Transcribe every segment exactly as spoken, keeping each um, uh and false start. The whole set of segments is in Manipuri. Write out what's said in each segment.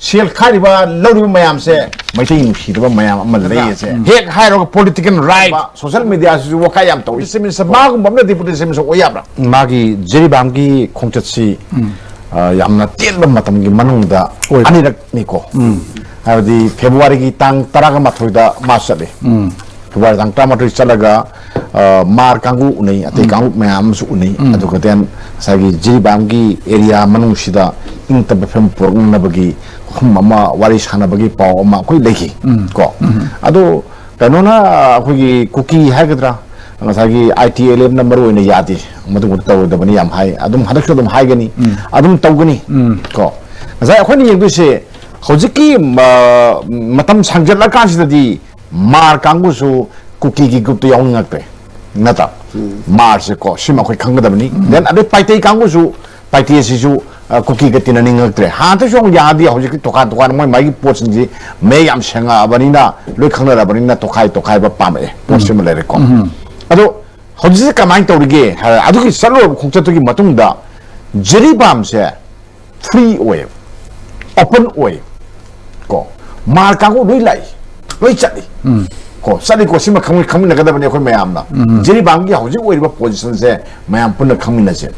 ꯁꯦꯜ ꯈꯥꯏꯔꯤꯕ, ꯂꯧꯔꯤꯕ ꯃꯌꯥꯝꯁꯦ ꯃꯩꯇꯩ ꯅꯨꯡꯁꯤꯗꯕ ꯃꯌꯥꯝ ꯑꯃ ꯂꯩ ꯑꯁꯦ꯫ ꯎꯝ꯫ ꯍꯦꯛ ꯍꯥꯏꯔꯒ political right꯫ Social media ꯁꯤꯁꯨ ꯋꯥꯀꯥꯏ ꯌꯥꯝ ꯇꯧꯏ꯫ Deputy Chief Minister ꯃꯥꯒꯨꯝꯕ ꯑꯃꯅ Deputy Chief Minister ꯑꯣꯏ ꯌꯥꯕ꯭ꯔꯥ? ꯃꯥꯒꯤ ꯖꯤꯔꯤꯕꯥꯝꯒꯤ ꯈꯣꯡꯆꯠꯁꯤ, ꯎꯝ꯫ ꯑ, ꯌꯥꯝꯅ ꯇꯦꯟꯕ ꯃꯇꯝꯒꯤ ꯃꯅꯨꯡꯗ ꯑꯣꯏꯕ꯫ ꯑꯅꯤꯔꯛꯅꯤꯀꯣ꯫ ꯎꯝ꯫ ꯍꯥꯏꯕꯗꯤ February ꯒꯤ ꯇꯥꯡ ꯇꯔꯥꯒ ꯃꯥꯊꯣꯏꯗ ꯃꯥ ꯆꯠꯂꯤ꯫ ꯎꯝ꯫ February ꯇꯥꯡ ꯇꯔꯥꯃꯥꯊꯣꯏ ꯆꯠꯂꯒ, ꯑ, ꯃꯥꯔ ꯀꯥꯡꯕꯨ ꯎꯅꯩ, ꯑꯇꯩ ꯎꯝ꯫ ꯀꯥꯡꯂꯨꯞ ꯃꯌꯥꯝ ꯑꯃꯁꯨ ꯎꯅꯩ꯫ ꯎꯝ꯫ ꯑꯗꯨꯒ then ꯉꯁꯥꯏꯒꯤ ꯖꯤꯔꯤꯕꯥꯝꯒꯤ area ꯃꯅꯨꯡꯁꯤꯗ ꯏꯪ ꯇꯞꯄ ꯐꯤꯕꯝ ꯄꯨꯔꯛꯅꯕꯒꯤ ꯋꯥꯐꯝ ꯑꯃ, ꯋꯥꯔꯤ ꯁꯥꯟꯅꯕꯒꯤ ꯄꯥꯎ ꯑꯃ ꯑꯩꯈꯣꯏ ꯂꯩꯈꯤ꯫ ꯎꯝ꯫ ꯀꯣ꯫ ꯎꯝ꯫ ꯑꯗꯣ ꯀꯩꯅꯣꯅ, ꯑꯩꯈꯣꯏꯒꯤ ꯀꯨꯀꯤ ꯍꯥꯏꯒꯗ꯭ꯔꯥ, ꯉꯁꯥꯏꯒꯤ ITLF ꯅ ꯃꯔꯨ ꯑꯣꯏꯅ ꯌꯥꯗꯦ, ꯃꯗꯨꯒꯨꯝꯕ ꯇꯧꯔꯣꯏꯗꯕꯅꯤ ꯌꯥꯝ ꯍꯥꯏ꯫ ꯑꯗꯨꯝ ꯍꯟꯗꯛꯁꯨ ꯑꯗꯨꯝ ꯍꯥꯏꯒꯅꯤ, ꯎꯝ꯫ ꯑꯗꯨꯝ ꯇꯧꯒꯅꯤ꯫ ꯎꯝ꯫ ꯀꯣ꯫ ꯉꯁꯥꯏ ꯑꯩꯈꯣꯏꯅ ꯌꯦꯡꯗꯣꯏꯁꯦ ꯍꯧꯖꯤꯛꯀꯤ, ꯃ-, ꯃꯇꯝ ꯁꯥꯡꯖꯠꯂꯀꯥꯟꯁꯤꯗꯗꯤ ꯃꯥꯔ ꯀꯥꯡꯕꯨꯁꯨ ꯀꯨꯀꯤꯒꯤ group ꯇ ꯌꯥꯎꯅꯤꯡꯉꯛꯇ꯭ꯔꯦ, ꯅꯠꯇ꯭ꯔꯥ? ꯎꯝ꯫ ꯃꯥꯔꯁꯦ ꯀꯣ, ꯁꯤꯃ ꯑꯩꯈꯣꯏ ꯈꯪꯒꯗꯕꯅꯤ꯫ ꯎꯝ꯫ Then ꯑꯗꯩ ꯄꯥꯏꯇꯩ ꯀꯥꯡꯕꯨꯁꯨ, ꯄꯥꯏꯇꯩ ꯑꯁꯤꯁꯨ, ꯑ, ꯀꯨꯀꯤꯒ ꯇꯤꯟꯅꯅꯤꯡꯉꯛꯇ꯭ꯔꯦ꯫ ꯍꯥꯟꯅꯗꯁꯨ ꯑꯃꯨꯛ ꯌꯥꯗꯦ, ꯍꯧꯖꯤꯛꯇꯤ ꯇꯣꯈꯥꯏ ꯇꯣꯈꯥꯏꯅ ꯃꯣꯏ ꯃꯥꯒꯤ ꯄꯣꯠꯁꯤꯡꯁꯤ ꯃꯌꯦꯛ ꯌꯥꯝ ꯁꯦꯡꯉꯛꯑꯕꯅꯤꯅ, ꯂꯣꯏ ꯈꯪꯅꯔꯕꯅꯤꯅ ꯇꯣꯈꯥꯏ ꯇꯣꯈꯥꯏꯕ ꯄꯥꯝꯃꯛꯑꯦ꯫ ꯄꯣꯠꯁꯤꯃ ꯎꯝ꯫ ꯂꯩꯔꯦꯀꯣ꯫ ꯎꯝ꯫ ꯑꯗꯣ ꯍꯧꯖꯤꯛꯁꯦ ꯀꯃꯥꯏꯅ ꯇꯧꯔꯤꯒꯦ ꯍꯥꯏꯔ, ꯑꯗꯨꯒꯤ ꯆꯠꯂꯨꯔꯕ ꯈꯣꯡꯆꯠꯇꯨꯒꯤ ꯃꯇꯨꯡꯗ ꯖꯤꯔꯤꯕꯥꯝꯁꯦ free ꯑꯣꯏꯌꯦꯕ, open ꯑꯣꯏꯌꯦꯕ꯫ ꯀꯣ, ꯃꯥꯔ ꯀꯥꯡꯕꯨ ꯂꯣꯏ ꯂꯥꯛꯏ, ꯂꯣꯏ ꯆꯠꯂꯤ꯫ ꯎꯝ꯫ ꯀꯣ, ꯆꯠꯂꯤꯀꯣ, ꯁꯤꯃ ꯈꯪꯃꯤ-, ꯈꯪꯃꯤꯟꯅꯒꯗꯕꯅꯤ ꯑꯩꯈꯣꯏ ꯃꯌꯥꯝꯅ꯫ ꯎꯝ꯫ ꯖꯤꯔꯤꯕꯥꯝꯒꯤ ꯍꯧꯖꯤꯛ ꯑꯣꯏꯔꯤꯕ position ꯁꯦ ꯃꯌꯥꯝ ꯄꯨꯟꯅ ꯈꯪꯃꯤꯟꯅꯁꯦ꯫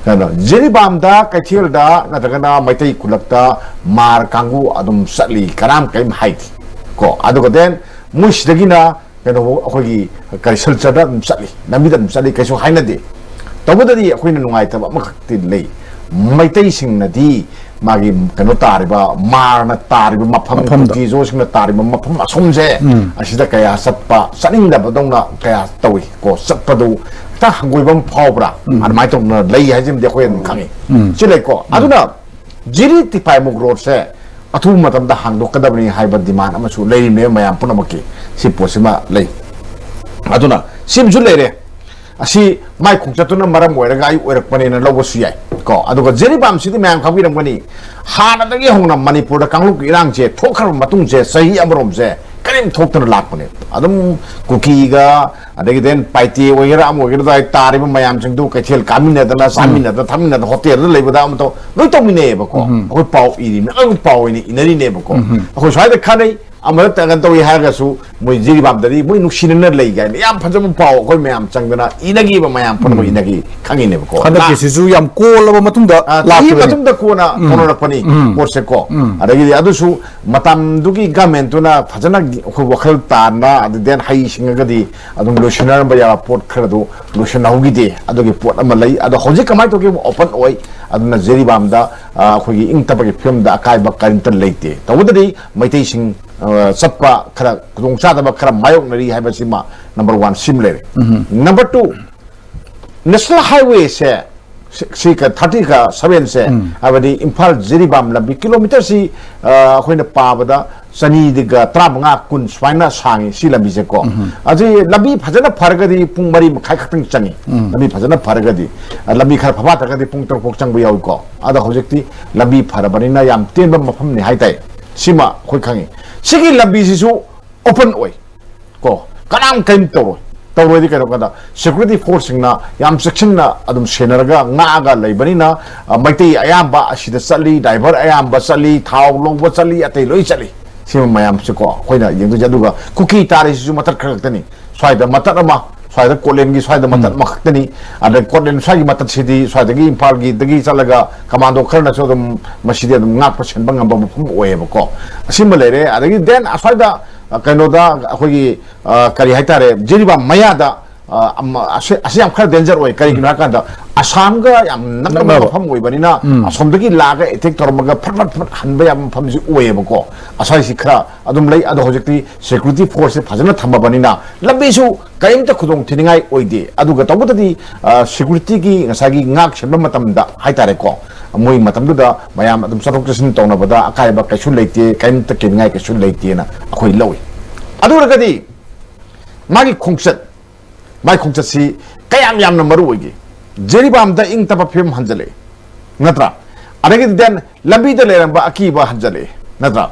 ꯀꯩꯅꯣ, ꯖꯤꯔꯤꯕꯥꯝꯗ, ꯀꯩꯊꯦꯜꯗ ꯅꯠꯇ꯭ꯔꯒꯅ ꯃꯩꯇꯩ ꯈꯨꯜꯂꯛꯇ ꯃꯥꯔ ꯀꯥꯡꯕꯨ ꯑꯗꯨꯝ ꯆꯠꯂꯤ, ꯀꯅꯥꯝ ꯀꯔꯤꯝ ꯍꯥꯏꯗꯦ꯫ ꯀꯣ, ꯑꯗꯨꯒ then ꯃꯣꯏ ꯁꯤꯗꯒꯤꯅ ꯀꯩꯅꯣ, ꯑꯩꯈꯣꯏꯒꯤ ꯀꯔꯤ, ꯁꯤꯜꯆꯔꯗ ꯑꯗꯨꯝ ꯆꯠꯂꯤ, ꯂꯝꯕꯤꯗ ꯑꯗꯨꯝ ꯆꯠꯂꯤ, ꯀꯩꯁꯨ ꯍꯥꯏꯅꯗꯦ꯫ ꯇꯧꯕꯗꯗꯤ ꯑꯩꯈꯣꯏꯅ ꯅꯨꯡꯉꯥꯏꯇꯕ ꯑꯃꯈꯛꯇꯤ ꯂꯩ, ꯃꯩꯇꯩꯁꯤꯡꯅꯗꯤ ꯃꯥꯒꯤ ꯀꯩꯅꯣ ꯇꯥꯔꯤꯕ, ꯃꯥꯔꯅ ꯇꯥꯔꯤꯕ ꯃꯐꯝ, ꯃꯐꯝꯗꯣ꯫ ꯀꯨꯀꯤꯖꯣꯁꯤꯡꯅ ꯇꯥꯔꯤꯕ ꯃꯐꯝ ꯑꯁꯣꯝꯁꯦ, ꯎꯝ꯫ ꯑꯁꯤꯗ ꯀꯌꯥ ꯆꯠꯄ, ꯆꯠꯅꯤꯡꯗꯕꯗꯧꯅ ꯀꯌꯥ ꯇꯧꯏ ꯀꯣ, ꯆꯠꯄꯗꯨ ꯈꯤꯇꯪ ꯍꯪꯒꯣꯏꯕ ꯑꯃ ꯐꯥꯎꯕ꯭ꯔꯥ? ꯎꯝ꯫ ꯑꯗꯨꯃꯥꯏꯅ ꯇꯧꯗꯅ ꯂꯩ ꯍꯥꯏꯁꯤꯃꯗꯤ ꯑꯩꯈꯣꯏ ꯑꯗꯨꯝ ꯈꯪꯉꯤ꯫ ꯎꯝ꯫ ꯁꯤ ꯂꯩꯀꯣ꯫ ꯎꯝ꯫ ꯑꯗꯨꯅ ꯖꯤꯔꯤ ꯇꯤꯄꯥꯏꯃꯨꯛ road ꯁꯦ ꯑꯊꯨꯕ ꯃꯇꯝꯗ ꯍꯥꯡꯗꯣꯛꯀꯗꯕꯅꯤ ꯍꯥꯏꯕ demand ꯑꯃꯁꯨ ꯂꯩꯔꯤꯕꯅꯦ ꯃꯌꯥꯝ ꯄꯨꯝꯅꯃꯛꯀꯤ꯫ ꯁꯤ ꯄꯣꯠꯁꯤꯃ ꯂꯩ꯫ ꯑꯗꯨꯅ ꯁꯤꯃꯁꯨ ꯂꯩꯔꯦ꯫ ꯑꯁꯤ ꯃꯥꯏ ꯈꯣꯡꯆꯠꯇꯨꯅ ꯃꯔꯝ ꯑꯣꯏꯔꯒ ꯑꯩ ꯑꯣꯏꯔꯛꯄꯅꯦꯅ ꯂꯧꯕꯁꯨ ꯌꯥꯏ ꯀꯣ꯫ ꯑꯗꯨꯒ ꯖꯤꯔꯤꯕꯥꯝꯁꯤꯗꯤ ꯃꯌꯥꯝ ꯈꯪꯕꯤꯔꯝꯒꯅꯤ, ꯍꯥꯟꯅꯗꯒꯤ ꯍꯧꯅ ꯃꯅꯤꯄꯨꯔꯗ ꯀꯥꯡꯂꯨꯞꯀꯤ ꯏꯔꯥꯡꯁꯦ ꯊꯣꯛꯈ꯭ꯔꯕ ꯃꯇꯨꯡꯁꯦ ꯆꯍꯤ ꯑꯃꯔꯣꯝꯁꯦ ꯀꯔꯤ ꯊꯣꯛꯇꯅ ꯂꯥꯛꯄꯅꯦ꯫ ꯑꯗꯨꯝ ꯀꯨꯀꯤꯒ, ꯑꯗꯒꯤ then ꯄꯥꯏꯇꯦ ꯑꯣꯏꯒꯦꯔꯥ, ꯑꯃ ꯑꯣꯏꯒꯦꯔꯥ, ꯑꯗꯨꯋꯥꯏ ꯇꯥꯔꯤꯕ ꯃꯌꯥꯝꯁꯤꯡꯗꯨ ꯀꯩꯊꯦꯜ ꯀꯥꯃꯤꯟꯅꯗꯅ, ꯆꯥꯃꯤꯟꯅꯗꯅ ꯊꯛꯃꯤꯟꯅꯗꯅ ꯍꯣꯇꯦꯜꯗ ꯂꯩꯕꯗ ꯑꯃ ꯇꯧ, ꯂꯣꯏ ꯇꯧꯃꯤꯟꯅꯩꯌꯦꯕꯀꯣ꯫ ꯑꯩꯈꯣꯏ ꯄꯥꯎ ꯏꯔꯤꯕꯅꯤ, ꯑꯗꯨꯝ ꯄꯥꯎ ꯑꯣꯏꯅ ꯏꯅꯔꯤꯅꯦꯕꯀꯣ꯫ ꯑꯩꯈꯣꯏ ꯁ꯭ꯋꯥꯏꯗ ꯈꯟꯅꯩ, ꯑꯃꯗ ꯀꯩꯅꯣ ꯇꯧꯏ ꯍꯥꯏꯔꯒꯁꯨ, ꯃꯣꯏ ꯖꯤꯔꯤꯕꯥꯝꯗꯗꯤ ꯃꯣꯏ ꯅꯨꯡꯁꯤꯅꯅ ꯂꯩ ꯀꯥꯏꯅ ꯌꯥꯝ ꯐꯖꯕ ꯄꯥꯎ ꯑꯩꯈꯣꯏ ꯃꯌꯥꯝ ꯆꯪꯗꯅ ꯏꯅꯈꯤꯕ, ꯃꯌꯥꯝ ꯄꯨꯝꯅꯃꯛ ꯏꯅꯈꯤ, ꯈꯪꯉꯤꯅꯦꯕꯀꯣ꯫ ꯍꯟꯗꯛꯀꯤꯁꯤꯁꯨ ꯌꯥꯝ ꯀꯣꯜꯂꯕ ꯃꯇꯨꯡꯗ ꯑ, ꯆꯍꯤ ꯂꯥꯛꯈꯤꯕꯅꯤ꯫ ꯃꯇꯨꯡꯗ ꯀꯣꯟꯅ ꯇꯧꯅꯔꯛꯄꯅꯤ ꯄꯣꯠꯁꯦꯀꯣ꯫ ꯑꯗꯒꯤꯗꯤ ꯑꯗꯨꯁꯨ ꯃꯇꯝꯗꯨꯒꯤ ꯒꯃꯦꯟꯇꯨꯅ ꯐꯖꯅ ꯑꯩꯈꯣꯏ ꯋꯥꯈꯜ ꯇꯥꯅ, ꯑꯗꯨ then ꯍꯩ ꯁꯤꯡꯉꯒꯗꯤ ꯑꯗꯨꯝ ꯂꯣꯏꯁꯤꯟꯅꯔꯝꯕ ꯌꯥꯕ ꯄꯣꯠ ꯈꯔꯗꯨ ꯂꯣꯏꯁꯤꯟꯅꯍꯧꯈꯤꯗꯦ꯫ ꯑꯗꯨꯒꯤ ꯄꯣꯠ ꯑꯃ ꯂꯩ꯫ ꯑꯗꯣ ꯍꯧꯖꯤꯛ ꯀꯃꯥꯏꯅ ꯇꯧꯒꯦ? ꯑꯣꯄꯟ ꯑꯣꯏ꯫ ꯑꯗꯨꯅ ꯖꯤꯔꯤꯕꯥꯝꯗ, ꯑ, ꯑꯩꯈꯣꯏꯒꯤ ꯏꯪ ꯇꯞꯄꯒꯤ ꯐꯤꯕꯝꯗ ꯑꯀꯥꯏꯕ ꯀꯔꯤꯝꯇ ꯂꯩꯇꯦ꯫ ꯇꯧꯕꯇꯗꯤ ꯃꯩꯇꯩꯁꯤꯡ, ꯑ, ꯆꯠꯄ ꯈꯔ ꯈꯨꯗꯣꯡꯆꯥꯗꯕ ꯈꯔ ꯃꯥꯌꯣꯛꯅꯔꯤ ꯍꯥꯏꯕꯁꯤꯃ number one ꯁꯤꯃ ꯂꯩꯔꯦ꯫ Number two, National Highway ꯁꯦ, ꯁꯤ, ꯁꯤ ꯀ-, thirty ꯒ seven ꯁꯦ, ꯍꯥꯏꯕꯗꯤ ꯏꯝꯐꯥꯜ ꯖꯤꯔꯤꯕꯥꯝ ꯂꯝꯕꯤ ꯀꯤꯂꯣꯃꯤꯇꯔꯁꯤ, ꯑ, ꯑꯩꯈꯣꯏꯅ ꯄꯥꯕꯗ ꯆꯅꯤꯒ ꯇꯔꯥꯃꯉꯥ, ꯀꯨꯟ ꯁꯨꯃꯥꯏꯅ ꯁꯥꯡꯉꯤ ꯁꯤ ꯂꯝꯕꯤꯁꯦꯀꯣ꯫ ꯑꯁꯤ ꯂꯝꯕꯤ ꯐꯖꯅ ꯐꯔꯒꯗꯤ ꯄꯨꯡ ꯃꯔꯤ ꯃꯈꯥꯏ ꯈꯛꯇꯪ ꯆꯪꯉꯤ꯫ ꯂꯝꯕꯤ ꯐꯖꯅ ꯐꯔꯒꯗꯤ, ꯑ, ꯂꯝꯕꯤ ꯈꯔ ꯐꯕ ꯇꯥꯔꯒꯗꯤ ꯄꯨꯡ ꯇꯔꯨꯛ ꯐꯥꯎ ꯆꯪꯕ ꯌꯥꯎꯏꯀꯣ꯫ ꯑꯗꯣ ꯍꯧꯖꯤꯛꯇꯤ ꯂꯝꯕꯤ ꯐꯔꯕꯅꯤꯅ ꯌꯥꯝ ꯇꯦꯟꯕ ꯃꯐꯝꯅꯤ ꯍꯥꯏꯇꯥꯏ꯫ ꯁꯤꯃ ꯑꯩꯈꯣꯏ ꯈꯪꯉꯤ꯫ ꯁꯤꯒꯤ ꯂꯝꯕꯤꯁꯤꯁꯨ open ꯑꯣꯏ꯫ ꯀꯣ, ꯀꯅꯥꯝ ꯀꯔꯤꯝ ꯇꯧꯔꯣꯏ꯫ ꯇꯧꯔꯣꯏꯗꯤ ꯀꯩꯅꯣ ꯀꯥꯟꯗ, security force ꯁꯤꯡꯅ ꯌꯥꯝ ꯆꯦꯛꯁꯤꯟꯅ ꯑꯗꯨꯝ ꯁꯦꯟꯅꯔꯒ ꯉꯥꯛꯑꯒ ꯂꯩꯕꯅꯤꯅ, ꯑ, ꯃꯩꯇꯩ ꯑꯌꯥꯝꯕ ꯑꯁꯤꯗ ꯆꯠꯂꯤ, driver ꯑꯌꯥꯝꯕ ꯆꯠꯂꯤ, ꯊꯥꯎ ꯂꯧꯕ ꯆꯠꯂꯤ, ꯑꯇꯩ ꯂꯣꯏ ꯆꯠꯂꯤ꯫ ꯁꯤꯃ ꯃꯌꯥꯝꯁꯦꯀꯣ ꯑꯩꯈꯣꯏꯅ ꯌꯦꯡꯗꯣꯏꯁꯦ꯫ ꯑꯗꯨꯒ ꯀꯨꯀꯤ ꯇꯥꯔꯤꯁꯤꯁꯨ ꯃꯇꯠ ꯈꯔ ꯈꯛꯇꯅꯤ꯫ ꯁ꯭ꯋꯥꯏꯗ ꯃꯇꯠ ꯑꯃ, ꯁ꯭ꯋꯥꯏꯗ ꯀꯣꯠꯂꯦꯟꯒꯤ ꯁ꯭ꯋꯥꯏꯗ ꯃꯇꯠ ꯑꯃꯈꯛꯇꯅꯤ꯫ ꯑꯗ ꯀꯣꯠꯂꯦꯟ ꯁ꯭ꯋꯥꯏꯒꯤ ꯃꯇꯠꯁꯤꯗꯤ ꯁ꯭ꯋꯥꯏꯗꯒꯤ ꯏꯝꯐꯥꯜꯒꯤꯗꯒꯤ ꯆꯠꯂꯒ commando ꯈꯔꯅꯁꯨ ꯑꯗꯨꯝ ꯃꯁꯤꯗꯤ ꯑꯗꯨꯝ ꯉꯥꯛꯄ ꯁꯦꯟꯕ ꯉꯝꯕ ꯃꯐꯝ ꯑꯣꯏꯌꯦꯕꯀꯣ꯫ ꯑꯁꯤꯃ ꯂꯩꯔꯦ꯫ ꯑꯗꯒꯤ then ꯑꯁ꯭ꯋꯥꯏꯗ, ꯑ, ꯀꯩꯅꯣꯗ ꯑꯩꯈꯣꯏꯒꯤ, ꯑ, ꯀꯔꯤ ꯍꯥꯏꯇꯥꯔꯦ, ꯖꯤꯔꯤꯕꯥꯝ ꯃꯌꯥꯗ, ꯑ, ꯑꯃ, ꯑꯁꯤ, ꯑꯁꯤ ꯌꯥꯝ ꯈꯔ danger ꯑꯣꯏ꯫ ꯀꯔꯤꯒꯤꯅꯣ ꯍꯥꯏꯀꯥꯟꯗ, ꯑꯁꯥꯝꯒ ꯌꯥꯝ ꯅꯛꯅꯕ ꯅꯛꯅꯕ꯫ ꯃꯐꯝ ꯑꯣꯏꯕꯅꯤꯅ, ꯑꯁꯣꯝꯗꯒꯤ ꯂꯥꯛꯑꯒ attack ꯇꯧꯔꯝꯃꯒ ꯐꯠ ꯐꯠ ꯐꯠ ꯍꯟꯕ ꯌꯥꯕ ꯃꯐꯝꯁꯤ ꯑꯣꯏꯌꯦꯕꯀꯣ꯫ ꯑꯁ꯭ꯋꯥꯏꯁꯤ ꯈꯔ ꯑꯗꯨꯝ ꯂꯩ꯫ ꯑꯗꯣ ꯍꯧꯖꯤꯛꯇꯤ security force ꯁꯦ ꯐꯖꯅ ꯊꯝꯃꯕꯅꯤꯅ ꯂꯝꯕꯤꯁꯨ ꯀꯔꯤꯝꯇ ꯈꯨꯗꯣꯡ ꯊꯤꯅꯤꯡꯉꯥꯏ ꯑꯣꯏꯗꯦ꯫ ꯑꯗꯨꯒ ꯇꯧꯕꯇꯗꯤ, ꯑ, security ꯒꯤ ꯉꯁꯥꯏꯒꯤ ꯉꯥꯛ ꯁꯦꯟꯕ ꯃꯇꯝꯗ ꯍꯥꯏꯇꯥꯔꯦꯀꯣ, ꯃꯣꯏ ꯃꯇꯝꯗꯨꯗ ꯃꯌꯥꯝ ꯑꯗꯨꯝ ꯆꯠꯊꯣꯛ ꯆꯠꯁꯤꯟ ꯇꯧꯅꯕꯗ ꯑꯀꯥꯏꯕ ꯀꯩꯁꯨ ꯂꯩꯇꯦ, ꯀꯔꯤꯝꯇ ꯀꯤꯅꯤꯡꯉꯥꯏ ꯀꯩꯁꯨ ꯂꯩꯇꯦꯅ ꯑꯩꯈꯣꯏ ꯂꯧꯏ꯫ ꯑꯗꯨ ꯑꯣꯏꯔꯒꯗꯤ ꯃꯥꯒꯤ ꯈꯣꯡꯆꯠ, ꯃꯥꯒꯤ ꯈꯣꯡꯆꯠꯁꯤ ꯀꯌꯥꯝ ꯌꯥꯝꯅ ꯃꯔꯨ ꯑꯣꯏꯒꯦ? ꯖꯤꯔꯤꯕꯥꯝꯗ ꯏꯪ ꯇꯞꯄ ꯐꯤꯕꯝ ꯍꯟꯖꯜꯂꯛꯑꯦ, ꯅꯠꯇ꯭ꯔꯥ? ꯑꯗꯒꯤꯗꯤ then ꯂꯝꯕꯤꯗ ꯂꯩꯔꯝꯕ ꯑꯀꯤꯕ ꯍꯟꯖꯜꯂꯛꯑꯦ꯫ ꯅꯠꯇ꯭ꯔꯥ?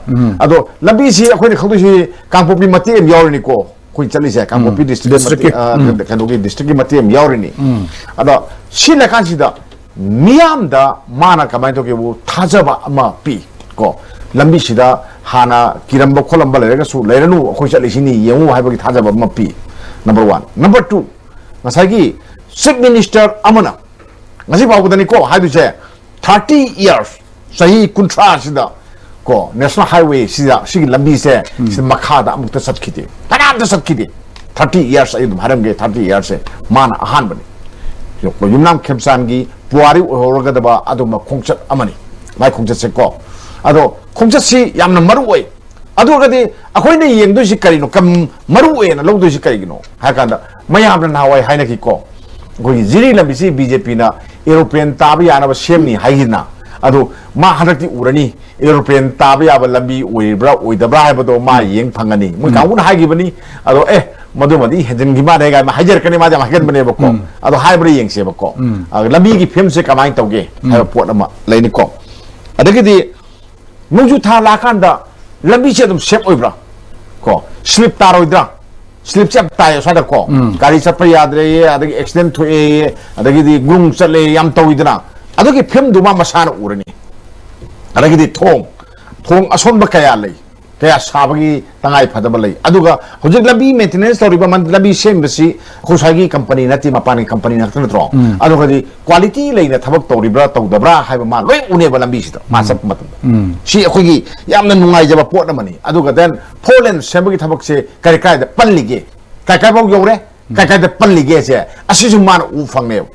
ꯑꯗꯣ ꯂꯝꯕꯤꯁꯤ ꯑꯩꯈꯣꯏꯅ ꯈꯪꯗꯣꯏꯁꯤ ꯀꯥꯡꯄꯣꯛꯄꯤ ꯃꯇꯦꯛ ꯑꯃ ꯌꯥꯎꯔꯤꯅꯤꯀꯣ, ꯑꯩꯈꯣꯏ ꯆꯠꯂꯤꯁꯦ ꯀꯥꯡꯄꯣꯛꯄꯤ district ꯗꯤꯁꯇ꯭ꯔꯤꯛꯀꯤ, ꯃꯇꯦꯛ, ꯑ, ꯎꯝ꯫ ꯀꯩꯅꯣꯒꯤ districtꯀꯤ ꯃꯇꯦꯛ ꯑꯃ ꯌꯥꯎꯔꯤꯅꯤ꯫ ꯑꯗꯣ ꯁꯤ ꯂꯩꯀꯥꯟꯁꯤꯗ ꯃꯤꯌꯥꯝꯗ ꯃꯥꯅ ꯀꯃꯥꯏꯅ ꯇꯧꯒꯦꯕꯨ ꯊꯥꯖꯕ ꯑꯃ ꯄꯤ ꯀꯣ꯫ ꯂꯝꯕꯤꯁꯤꯗ ꯍꯥꯟꯅ ꯀꯤꯔꯝꯕ ꯈꯣꯠꯂꯝꯕ ꯂꯩꯔꯒꯁꯨ, "ꯂꯩꯔꯅꯨ, ꯑꯩꯈꯣꯏ ꯆꯠꯂꯤꯁꯤꯅꯤ, ꯌꯦꯡꯉꯨ" ꯍꯥꯏꯕꯒꯤ ꯊꯥꯖꯕ ꯑꯃ ꯄꯤ꯫ Number one꯫ Number two, ꯉꯁꯥꯏꯒꯤ chief minister ꯑꯃꯅ ꯉꯁꯤ ꯐꯥꯎꯕꯗꯅꯤꯀꯣ ꯍꯥꯏꯗꯣꯏꯁꯦ, thirty years, ꯆꯍꯤ ꯀꯨꯟꯊ꯭ꯔꯥꯁꯤꯗ ꯀꯣ, national highway ꯁꯤꯗ, ꯁꯤꯒꯤ ꯂꯝꯕꯤꯁꯦ, ꯁꯤ ꯃꯈꯥꯗ ꯑꯃꯨꯛꯇ ꯆꯠꯈꯤꯗꯦ, ꯀꯅꯥꯝꯇ ꯆꯠꯈꯤꯗꯦ꯫ Thirty years, ꯑꯩ ꯑꯗꯨꯝ ꯍꯥꯏꯔꯝꯒꯦ, thirty yearsꯁꯦ ꯃꯥꯅ ꯑꯍꯥꯟꯕꯅꯤ꯫ ꯌꯨꯝꯅꯥꯝ ꯈꯦꯝꯆꯥꯟꯒꯤ ꯄꯨꯋꯥꯔꯤ ꯑꯣꯏꯍꯧꯔꯒꯗꯕ ꯑꯗꯨꯝꯕ ꯈꯣꯡꯆꯠ ꯑꯃꯅꯤ, ꯃꯥꯏ ꯈꯣꯡꯆꯠꯁꯦ ꯀꯣ꯫ ꯑꯗꯣ ꯈꯣꯡꯆꯠꯁꯤ ꯌꯥꯝꯅ ꯃꯔꯨ ꯑꯣꯏ꯫ ꯑꯗꯨ ꯑꯣꯏꯔꯒꯗꯤ ꯑꯩꯈꯣꯏꯅ ꯌꯦꯡꯗꯣꯏꯁꯤ ꯀꯔꯤꯅꯣ? ꯀꯝ-, ꯃꯔꯨ ꯑꯣꯏꯅ ꯂꯧꯗꯣꯏꯁꯤ ꯀꯔꯤꯒꯤꯅꯣ ꯍꯥꯏ ꯀꯥꯟꯗ, ꯃꯌꯥꯝꯅ ꯅꯍꯥꯟꯋꯥꯏ ꯍꯥꯏꯅꯈꯤꯀꯣ, ꯑꯩꯈꯣꯏꯒꯤ ꯖꯤꯔꯤ ꯂꯝꯕꯤꯁꯤ ꯕꯤ ꯖꯦ ꯄꯤꯅ aeroplane ꯇꯥꯕ ꯌꯥꯅꯕ ꯁꯦꯝꯅꯤ ꯍꯥꯏꯈꯤꯗꯅ, ꯑꯗꯨ ꯃꯥ ꯍꯟꯗꯛꯇꯤ ꯎꯔꯅꯤ, aeroplane ꯇꯥꯕ ꯌꯥꯕ ꯂꯝꯕꯤ ꯑꯣꯏꯔꯤꯕ꯭ꯔꯥ ꯑꯣꯏꯗꯕ꯭ꯔꯥ ꯍꯥꯏꯕꯗꯣ ꯃꯥ ꯌꯦꯡ ꯐꯪꯒꯅꯤ꯫ ꯃꯣꯏ ꯀꯥꯡꯕꯨꯅ ꯍꯥꯏꯈꯤꯕꯅꯤ, ꯑꯗꯣ ꯑꯦ, ꯃꯗꯨꯃꯗꯤ ꯍꯦꯟꯖꯤꯟꯈꯤ ꯃꯥꯜꯂꯦ ꯀꯥꯏꯅ ꯍꯥꯏꯖꯔꯛꯀꯅꯤ, ꯃꯥꯗꯤ ꯌꯥꯝ ꯍꯥꯏꯒꯟꯕꯅꯦꯕꯀꯣ꯫ ꯑꯗꯣ ꯍꯥꯏꯕ꯭ꯔꯥ ꯌꯦꯡꯁꯦꯕꯀꯣ꯫ ꯑ, ꯂꯝꯕꯤꯒꯤ ꯐꯤꯕꯝꯁꯦ ꯀꯃꯥꯏꯅ ꯇꯧꯒꯦ ꯍꯥꯏꯕ ꯄꯣꯠ ꯑꯃ ꯂꯩꯅꯤꯀꯣ꯫ ꯑꯗꯒꯤꯗꯤ ꯅꯣꯡꯖꯨ ꯊꯥ ꯂꯥꯛꯑꯀꯥꯟꯗ ꯂꯝꯕꯤꯁꯦ ꯑꯗꯨꯝ safe ꯑꯣꯏꯕ꯭ꯔꯥ? ꯀꯣ, slip ꯇꯥꯔꯣꯏꯗ꯭ꯔꯥ? Slipꯁꯦ ꯌꯥꯝ ꯇꯥꯏꯌꯦ ꯁ꯭ꯋꯥꯏꯗꯀꯣ꯫ ꯒꯥꯔꯤ ꯆꯠꯄ ꯌꯥꯗ꯭ꯔꯦꯌꯦ, ꯑꯗꯒꯤ accident ꯊꯣꯛꯑꯦꯌꯦ, ꯑꯗꯒꯤꯗꯤ ꯒ꯭ꯔꯨꯡ ꯆꯠꯂꯦ, ꯌꯥꯝ ꯇꯧꯋꯤꯗꯅ꯫ ꯑꯗꯨꯒꯤ ꯐꯤꯕꯝꯗꯨ ꯃꯥ ꯃꯁꯥꯅ ꯎꯔꯅꯤ꯫ ꯑꯗꯒꯤꯗꯤ ꯊꯣꯡ, ꯊꯣꯡ ꯑꯁꯣꯟꯕ ꯀꯌꯥ ꯂꯩ, ꯀꯌꯥ ꯁꯥꯕꯒꯤ ꯇꯉꯥꯏ ꯐꯗꯕ ꯂꯩ꯫ ꯑꯗꯨꯒ ꯍꯧꯖꯤꯛ ꯂꯝꯕꯤ maintenance ꯇꯧꯔꯤꯕ, ꯃꯟ-, ꯂꯝꯕꯤ ꯁꯦꯝꯕꯁꯤ ꯑꯩꯈꯣꯏ ꯁ꯭ꯋꯥꯏꯒꯤ company ꯅꯠꯇꯦ, ꯃꯄꯥꯟꯒꯤ company ꯉꯥꯛꯇ ꯅꯠꯇ꯭ꯔꯣ? ꯑꯗꯨꯒꯗꯤ quality ꯂꯩꯅ ꯊꯕꯛ ꯇꯧꯔꯤꯕ꯭ꯔꯥ ꯇꯧꯗꯕ꯭ꯔꯥ ꯍꯥꯏꯕ ꯃꯥ ꯂꯣꯏ ꯎꯅꯦꯕ ꯂꯝꯕꯤꯁꯤꯗ ꯃꯥ ꯆꯠꯄ ꯃꯇꯝꯗ꯫ ꯁꯤ ꯑꯩꯈꯣꯏꯒꯤ ꯌꯥꯝꯅ ꯅꯨꯡꯉꯥꯏꯖꯕ ꯄꯣꯠ ꯑꯃꯅꯤ꯫ ꯑꯗꯨꯒ then four lane ꯁꯦꯝꯕꯒꯤ ꯊꯕꯛꯁꯦ ꯀꯔꯤ ꯀꯥꯏꯗ ꯄꯜꯂꯤꯒꯦ, ꯀꯥꯏ ꯀꯥꯏꯐꯥꯎ ꯌꯧꯔꯦ, ꯀꯥꯏ ꯀꯥꯏꯗ ꯄꯜꯂꯤꯒꯦꯁꯦ ꯑꯁꯤꯁꯨ ꯃꯥꯅ ꯎ ꯐꯪꯅꯦꯕ,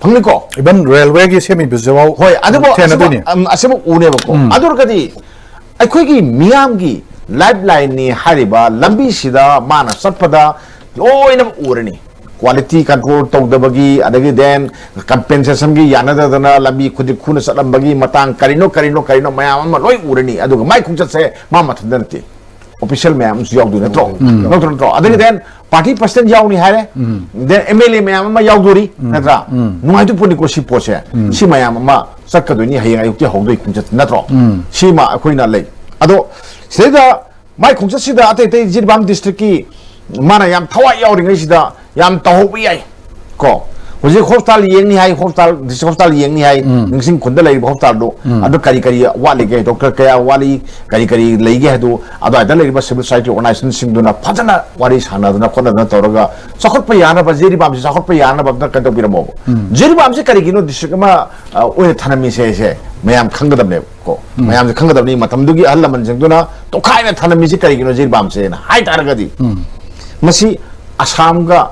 ꯐꯪꯅꯤꯀꯣ? Even railwayꯒꯤ ꯁꯦꯝꯃꯤꯕꯁꯤꯐꯥꯎ ꯍꯣꯏ, ꯑꯗꯨꯕꯨ ꯊꯦꯡꯅꯗꯣꯏꯅꯤ꯫ ꯑꯁꯤꯕꯨ, ꯑꯝ, ꯑꯁꯤꯕꯨ ꯎꯅꯦꯕꯀꯣ꯫ ꯑꯗꯨ ꯑꯣꯏꯔꯒꯗꯤ ꯑꯩꯈꯣꯏꯒꯤ ꯃꯤꯌꯥꯝꯒꯤ lifelineꯅꯤ ꯍꯥꯏꯔꯤꯕ ꯂꯝꯕꯤꯁꯤꯗ ꯃꯥꯅ ꯆꯠꯄꯗ ꯂꯣꯏꯅꯃꯛ ꯎꯔꯅꯤ꯫ Quality control ꯇꯧꯗꯕꯒꯤ, ꯑꯗꯒꯤ then compensationꯒꯤ ꯌꯥꯅꯗꯗꯅ ꯂꯝꯕꯤ ꯈꯨꯗꯤꯛ ꯈꯨꯅ ꯆꯠꯂꯝꯕꯒꯤ ꯃꯇꯥꯡ, ꯀꯔꯤꯅꯣ, ꯀꯔꯤꯅꯣ, ꯀꯔꯤꯅꯣ ꯃꯌꯥꯝ ꯑꯃ ꯂꯣꯏ ꯎꯔꯅꯤ꯫ ꯑꯗꯨꯒ ꯃꯥꯏ ꯈꯣꯡꯆꯠꯁꯦ ꯃꯥ ꯃꯊꯟꯇ ꯅꯠꯇꯦ, official ꯃꯌꯥꯝ ꯑꯃꯁꯨ ꯌꯥꯎꯗꯣꯏ ꯅꯠꯇ꯭ꯔꯣ? ꯅꯠꯇ꯭ꯔꯣ, ꯅꯠꯇ꯭ꯔꯣ? ꯑꯗꯒꯤ then party president ꯌꯥꯎꯅꯤ ꯍꯥꯏꯔꯦ, then M L A ꯃꯌꯥꯝ ꯑꯃ ꯌꯥꯎꯗꯣꯔꯤ, ꯅꯠꯇ꯭ꯔꯥ? ꯅꯨꯡꯉꯥꯏꯗꯣꯏ ꯄꯣꯠꯅꯤꯀꯣ ꯁꯤ ꯄꯣꯠꯁꯦ꯫ ꯁꯤ ꯃꯌꯥꯝ ꯑꯃ ꯆꯠꯀꯗꯣꯏꯅꯤ ꯍꯌꯦꯡ ꯑꯌꯨꯛꯇꯤ ꯍꯧꯗꯣꯏ ꯈꯣꯡꯆꯠ ꯅꯠꯇ꯭ꯔꯣ? ꯁꯤꯃ ꯑꯩꯈꯣꯏꯅ ꯂꯩ꯫ ꯑꯗꯣ ꯁꯤꯗꯩꯗ ꯃꯥꯏ ꯈꯣꯡꯆꯠꯁꯤꯗ ꯑꯇꯩ ꯑꯇꯩ ꯖꯤꯔꯤꯕꯥꯝ ꯗꯤꯁꯇ꯭ꯔꯤꯛꯀꯤ ꯃꯥꯅ ꯌꯥꯝ ꯊꯋꯥꯏ ꯌꯥꯎꯔꯤꯉꯩꯁꯤꯗ ꯌꯥꯝ ꯇꯧꯍꯧꯕ ꯌꯥꯏ꯫ ꯀꯣ, ꯍꯧꯖꯤꯛ ꯍꯣꯁꯄꯤꯇꯥꯜ ꯌꯦꯡꯅꯤ ꯍꯥꯏ, ꯍꯣꯁꯄꯤꯇꯥꯜ, ꯗꯤꯁꯇ꯭ꯔꯤꯛ ꯍꯣꯁꯄꯤꯇꯥꯜ ꯌꯦꯡꯅꯤ ꯍꯥꯏ, ꯎꯝ꯫ ꯅꯤꯡꯁꯤꯡ ꯈꯨꯟꯗ ꯂꯩꯔꯤꯕ ꯍꯣꯁꯄꯤꯇꯥꯜꯗꯣ, ꯎꯝ꯫ ꯑꯗꯨ ꯀꯔꯤ ꯀꯔꯤ ꯋꯥꯠꯂꯤꯒꯦ, ꯗꯣꯛꯇꯔ ꯀꯌꯥ ꯋꯥꯠꯂꯤ, ꯀꯔꯤ ꯀꯔꯤ ꯂꯩꯒꯦ ꯍꯥꯏꯗꯨ ꯑꯗꯨꯋꯥꯏꯗ ꯂꯩꯔꯤꯕ ꯁꯤꯚꯤꯜ ꯁꯣꯁꯥꯏꯇꯤ ꯑꯣꯔꯒꯅꯥꯏꯖꯦꯁꯟꯁꯤꯡꯗꯨꯅ ꯐꯖꯅ ꯋꯥꯔꯤ ꯁꯥꯟꯅꯗꯅ ꯈꯣꯠꯅꯗꯅ ꯇꯧꯔꯒ ꯆꯥꯎꯈꯠꯄ ꯌꯥꯅꯕ, ꯖꯤꯔꯤꯕꯥꯝꯁꯤ ꯆꯥꯎꯈꯠꯄ ꯌꯥꯅꯕ ꯑꯝꯇ ꯀꯩꯅꯣ ꯇꯧꯕꯤꯔꯝꯃꯣꯕ꯫ ꯎꯝ꯫ ꯖꯤꯔꯤꯕꯥꯝꯁꯤ ꯀꯔꯤꯒꯤꯅꯣ ꯗꯤꯁꯇ꯭ꯔꯤꯛ ꯑꯃ, ꯑ, ꯑꯣꯏꯅ ꯊꯅꯝꯃꯤꯁꯦ ꯍꯥꯏꯁꯦ ꯃꯌꯥꯝ ꯈꯪꯒꯗꯕꯅꯦꯕ꯫ ꯀꯣ, ꯎꯝ꯫ ꯃꯌꯥꯝꯁꯦ ꯈꯪꯒꯗꯕꯅꯤ, ꯃꯇꯝꯗꯨꯒꯤ ꯑꯍꯜ ꯂꯃꯟꯁꯤꯡꯗꯨꯅ ꯇꯣꯈꯥꯏꯅ ꯊꯅꯝꯃꯤꯁꯤ ꯀꯔꯤꯒꯤꯅꯣ ꯖꯤꯔꯤꯕꯥꯝꯁꯦꯅ ꯍꯥꯏ ꯇꯥꯔꯒꯗꯤ, ꯎꯝ꯫ ꯃꯁꯤ ꯑꯁꯥꯝꯒ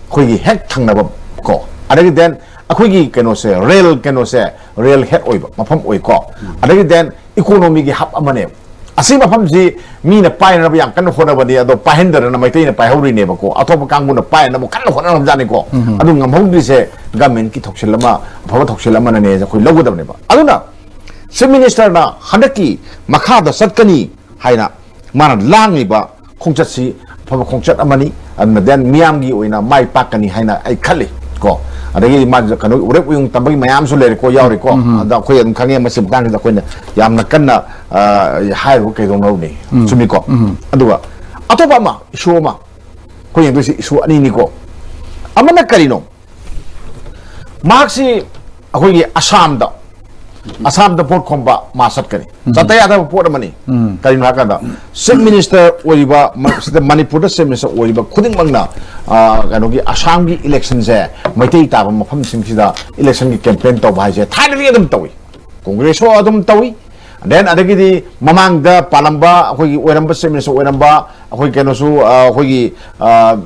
ꯑꯩꯈꯣꯏꯒꯤ ꯍꯦꯛ ꯊꯪꯅꯕ, ꯀꯣ, ꯑꯗꯒꯤ then ꯑꯩꯈꯣꯏꯒꯤ ꯀꯩꯅꯣꯁꯦ, ꯔꯦꯜ ꯀꯩꯅꯣꯁꯦ, ꯔꯦꯜ ꯍꯦꯗ ꯑꯣꯏꯕ ꯃꯐꯝ ꯑꯣꯏꯀꯣ꯫ ꯎꯝ꯫ ꯑꯗꯒꯤ then ꯏꯀꯣꯅꯣꯃꯤꯒꯤ ꯍꯕ ꯑꯃꯅꯦꯕ꯫ ꯑꯁꯤ ꯃꯐꯝꯁꯤ ꯃꯤꯅ ꯄꯥꯏꯅꯕ ꯌꯥꯝ ꯀꯟꯅ ꯍꯣꯠꯅꯕꯅꯤ, ꯑꯗꯣ ꯄꯥꯏꯍꯟꯗꯗꯅ ꯃꯩꯇꯩꯅ ꯄꯥꯏꯍꯧꯔꯤꯅꯦꯕꯀꯣ, ꯑꯇꯣꯞꯄ ꯀꯥꯡꯕꯨꯅ ꯄꯥꯏꯅꯕ ꯀꯟꯅ ꯍꯣꯠꯅꯔꯝꯖꯥꯠꯅꯤꯀꯣ꯫ ꯎꯝ꯫ ꯑꯗꯨ ꯉꯝꯍꯧꯗ꯭ꯔꯤꯁꯦ ꯒꯃꯦꯟꯒꯤ ꯊꯧꯁꯤꯜ ꯑꯃ, ꯑꯐꯕ ꯊꯧꯁꯤꯜ ꯑꯃꯅꯅꯦ ꯑꯩꯈꯣꯏ ꯂꯧꯒꯗꯕꯅꯦꯕ꯫ ꯑꯗꯨꯅ ꯆꯤꯐ ꯃꯤꯅꯤꯁꯇꯔꯅ ꯍꯟꯗꯛꯀꯤ ꯃꯈꯥꯗ ꯆꯠꯀꯅꯤ ꯍꯥꯏꯅ ꯃꯥꯅ ꯂꯥꯡꯂꯤꯕ ꯈꯣꯡꯆꯠꯁꯤ ꯑꯐꯕ ꯈꯣꯡꯆꯠ ꯑꯃꯅꯤ꯫ ꯑꯗꯨꯅ then ꯃꯤꯌꯥꯝꯒꯤ ꯑꯣꯏꯅ ꯃꯥꯏ ꯄꯥꯛꯀꯅꯤ ꯍꯥꯏꯅ ꯑꯩ ꯈꯜꯂꯤ꯫ ꯀꯣ, ꯑꯗꯒꯤ ꯃꯥ ꯀꯩꯅꯣ ꯎꯔꯦꯞ ꯎꯌꯨꯡ ꯇꯝꯕꯒꯤ ꯃꯌꯥꯝꯁꯨ ꯂꯩꯔꯦꯀꯣ, ꯌꯥꯎꯔꯤꯀꯣ꯫ ꯎꯝ꯫ ꯑꯗ ꯑꯩꯈꯣꯏ ꯑꯗꯨꯝ ꯈꯪꯉꯦ, ꯃꯁꯤ ꯃꯇꯥꯡꯁꯤꯗ ꯑꯩꯈꯣꯏꯅ ꯌꯥꯝꯅ ꯀꯟꯅ, ꯑ, ꯍꯥꯏꯔꯨꯕ ꯀꯩꯗꯧꯅꯔꯨꯅꯤ? ꯎꯝ꯫ ꯆꯨꯝꯃꯤꯀꯣ? ꯎꯝ꯫ ꯑꯗꯨꯒ ꯑꯇꯣꯞꯄ ꯑꯃ, issue ꯑꯃ ꯑꯩꯈꯣꯏ ꯌꯦꯡꯗꯣꯏꯁꯤ issue ꯑꯅꯤꯅꯤꯀꯣ꯫ ꯑꯃꯅ ꯀꯔꯤꯅꯣ? ꯃꯍꯥꯛꯁꯤ ꯑꯩꯈꯣꯏꯒꯤ ꯑꯁꯥꯝꯗ, ꯑꯁꯥꯝꯗ ꯚꯣꯠ ꯈꯣꯝꯕ ꯃꯥ ꯆꯠꯀꯅꯤ꯫ ꯎꯝ꯫ ꯆꯠꯇ ꯌꯥꯗꯕ ꯄꯣꯠ ꯑꯃꯅꯤ꯫ ꯎꯝ꯫ ꯀꯔꯤꯒꯤꯅꯣ ꯍꯥꯏꯀꯥꯟꯗ, ꯆꯤꯐ ꯃꯤꯅꯤꯁꯇꯔ ꯑꯣꯏꯔꯤꯕ ꯃ-, ꯁꯤꯗ ꯃꯅꯤꯄꯨꯔꯗ ꯆꯤꯐ ꯃꯤꯅꯤꯁꯇꯔ ꯑꯣꯏꯔꯤꯕ ꯈꯨꯗꯤꯡꯃꯛꯅ, ꯑ, ꯀꯩꯅꯣꯒꯤ ꯑꯁꯥꯝꯒꯤ ꯏꯂꯦꯛꯁꯟꯁꯦ ꯃꯩꯇꯩ ꯇꯥꯕ ꯃꯐꯝꯁꯤꯡꯁꯤꯗ ꯏꯂꯦꯛꯁꯟꯒꯤ ꯀꯦꯝꯄꯦꯟ ꯇꯧꯕ ꯍꯥꯏꯁꯦ ꯊꯥꯏꯅꯗꯒꯤ ꯑꯗꯨꯝ ꯇꯧꯏ꯫ ꯀꯣꯡꯒ꯭ꯔꯦꯁꯁꯨ ꯑꯗꯨꯝ ꯇꯧꯏ꯫ Then ꯑꯗꯒꯤꯗꯤ ꯃꯃꯥꯡꯗ ꯄꯥꯜꯂꯝꯕ ꯑꯩꯈꯣꯏꯒꯤ ꯑꯣꯏꯔꯝꯕ ꯆꯤꯐ ꯃꯤꯅꯤꯁꯇꯔ ꯑꯣꯏꯔꯝꯕ ꯑꯩꯈꯣꯏ ꯀꯩꯅꯣꯁꯨ, ꯑ, ꯑꯩꯈꯣꯏꯒꯤ, ꯑ,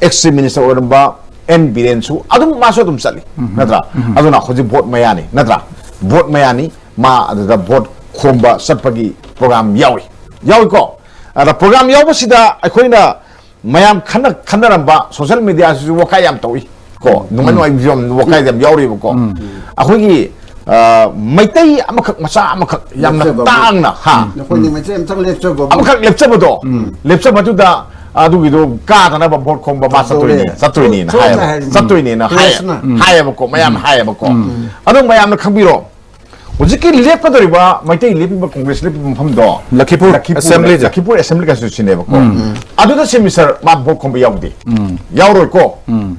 ex chief minister ꯑꯣꯏꯔꯝꯕ ꯑꯦꯟ ꯕꯤꯔꯦꯟꯁꯨ ꯑꯗꯨꯝ, ꯃꯥꯁꯨ ꯑꯗꯨꯝ ꯆꯠꯂꯤ, ꯎꯝ꯫ ꯅꯠꯇ꯭ꯔꯥ? ꯎꯝ꯫ ꯑꯗꯨꯅ ꯍꯧꯖꯤꯛ ꯚꯣꯠ ꯃꯌꯥꯅꯤ, ꯅꯠꯇ꯭ꯔꯥ? ꯚꯣꯠ ꯃꯌꯥꯅꯤ, ꯃꯥ ꯑꯗꯨꯗ ꯚꯣꯠ ꯈꯣꯝꯕ ꯆꯠꯄꯒꯤ ꯄ꯭ꯔꯣꯒ꯭ꯔꯥꯝ ꯌꯥꯎꯏ, ꯌꯥꯎꯏꯀꯣ? ꯑꯗ ꯄ꯭ꯔꯣꯒ꯭ꯔꯥꯝ ꯌꯥꯎꯕꯁꯤꯗ ꯑꯩꯈꯣꯏꯅ ꯃꯌꯥꯝ ꯈꯟꯅ-, ꯈꯟꯅꯔꯝꯕ ꯁꯣꯁꯦꯜ ꯃꯤꯗꯤꯌꯥꯁꯤꯁꯨ ꯋꯥꯀꯥꯏ ꯌꯥꯝ ꯇꯧꯏ꯫ ꯀꯣ, ꯅꯨꯡꯉꯥꯏ ꯎꯝ꯫ ꯅꯨꯡꯉꯥꯏꯕꯁꯨ ꯌꯥꯝ ꯋꯥꯀꯥꯏꯗ ꯌꯥꯝ ꯌꯥꯎꯔꯤꯕꯀꯣ꯫ ꯎꯝ꯫ ꯑꯩꯈꯣꯏꯒꯤ, ꯑ, ꯃꯩꯇꯩ ꯑꯃꯈꯛ, ꯃꯆꯥ ꯑꯃꯈꯛ ꯌꯥꯝꯅ ꯂꯦꯞꯆꯕ ꯑꯃ꯫ ꯇꯥꯡꯅ, ꯍꯥ? ꯎꯝ꯫ ꯑꯩꯈꯣꯏꯅ ꯃꯩꯇꯩ ꯑꯃꯇꯪ ꯂꯦꯞꯆꯕ ꯑꯃ꯫ ꯑꯃꯈꯛ ꯂꯦꯞꯆꯕꯗꯣ, ꯎꯝ꯫ ꯂꯦꯞꯆꯕꯗꯨꯗ ꯑꯗꯨꯒꯤꯗꯣ ꯀꯥꯗꯅꯕ ꯚꯣꯠ ꯈꯣꯝꯕ ꯃꯥ ꯇꯧꯔꯦ꯫ ꯆꯠꯇꯣꯏꯅꯦ, ꯆꯠꯇꯣꯏꯅꯦꯅ ꯊꯣꯛꯑꯦ ꯍꯥꯏꯌꯦꯕ꯫ ꯍꯥꯏꯔꯤꯅꯦ꯫ ꯆꯠꯇꯣꯏꯅꯦꯅ ꯍꯥꯏꯌꯦꯕ꯫ ꯄ꯭ꯔꯦꯁꯅ꯫ ꯎꯝ꯫ ꯍꯥꯏꯌꯦꯕꯀꯣ, ꯃꯌꯥꯝꯅ ꯎꯝ꯫ ꯍꯥꯏꯌꯦꯕꯀꯣ꯫ ꯎꯝ꯫ ꯑꯗꯨ ꯃꯌꯥꯝꯅ ꯈꯪꯕꯤꯔꯣ꯫ ꯍꯧꯖꯤꯛꯀꯤ ꯂꯦꯞꯀꯗꯧꯔꯤꯕ ꯃꯩꯇꯩ ꯂꯦꯞꯄꯤꯕ, ꯀꯣꯡꯒ꯭ꯔꯦꯁ ꯂꯦꯞꯄꯤꯕ ꯃꯐꯝꯗꯣ, ꯂꯈꯤꯄꯨꯔ ꯑꯦꯁꯦꯝꯕ꯭ꯂꯤꯁꯦ꯫ ꯂꯈꯤꯄꯨꯔ ꯑꯦꯁꯦꯝꯕ꯭ꯂꯤ ꯀꯟꯁꯇꯤꯇ꯭ꯌꯨꯟꯁꯤꯅꯦꯕꯀꯣ꯫ ꯑꯗꯨꯗ ꯆꯤꯐ ꯃꯤꯅꯤꯁꯇꯔ ꯃꯥ ꯚꯣꯠ ꯈꯣꯝꯕ ꯌꯥꯎꯗꯦ꯫ ꯌꯥꯎꯔꯣꯏꯀꯣ꯫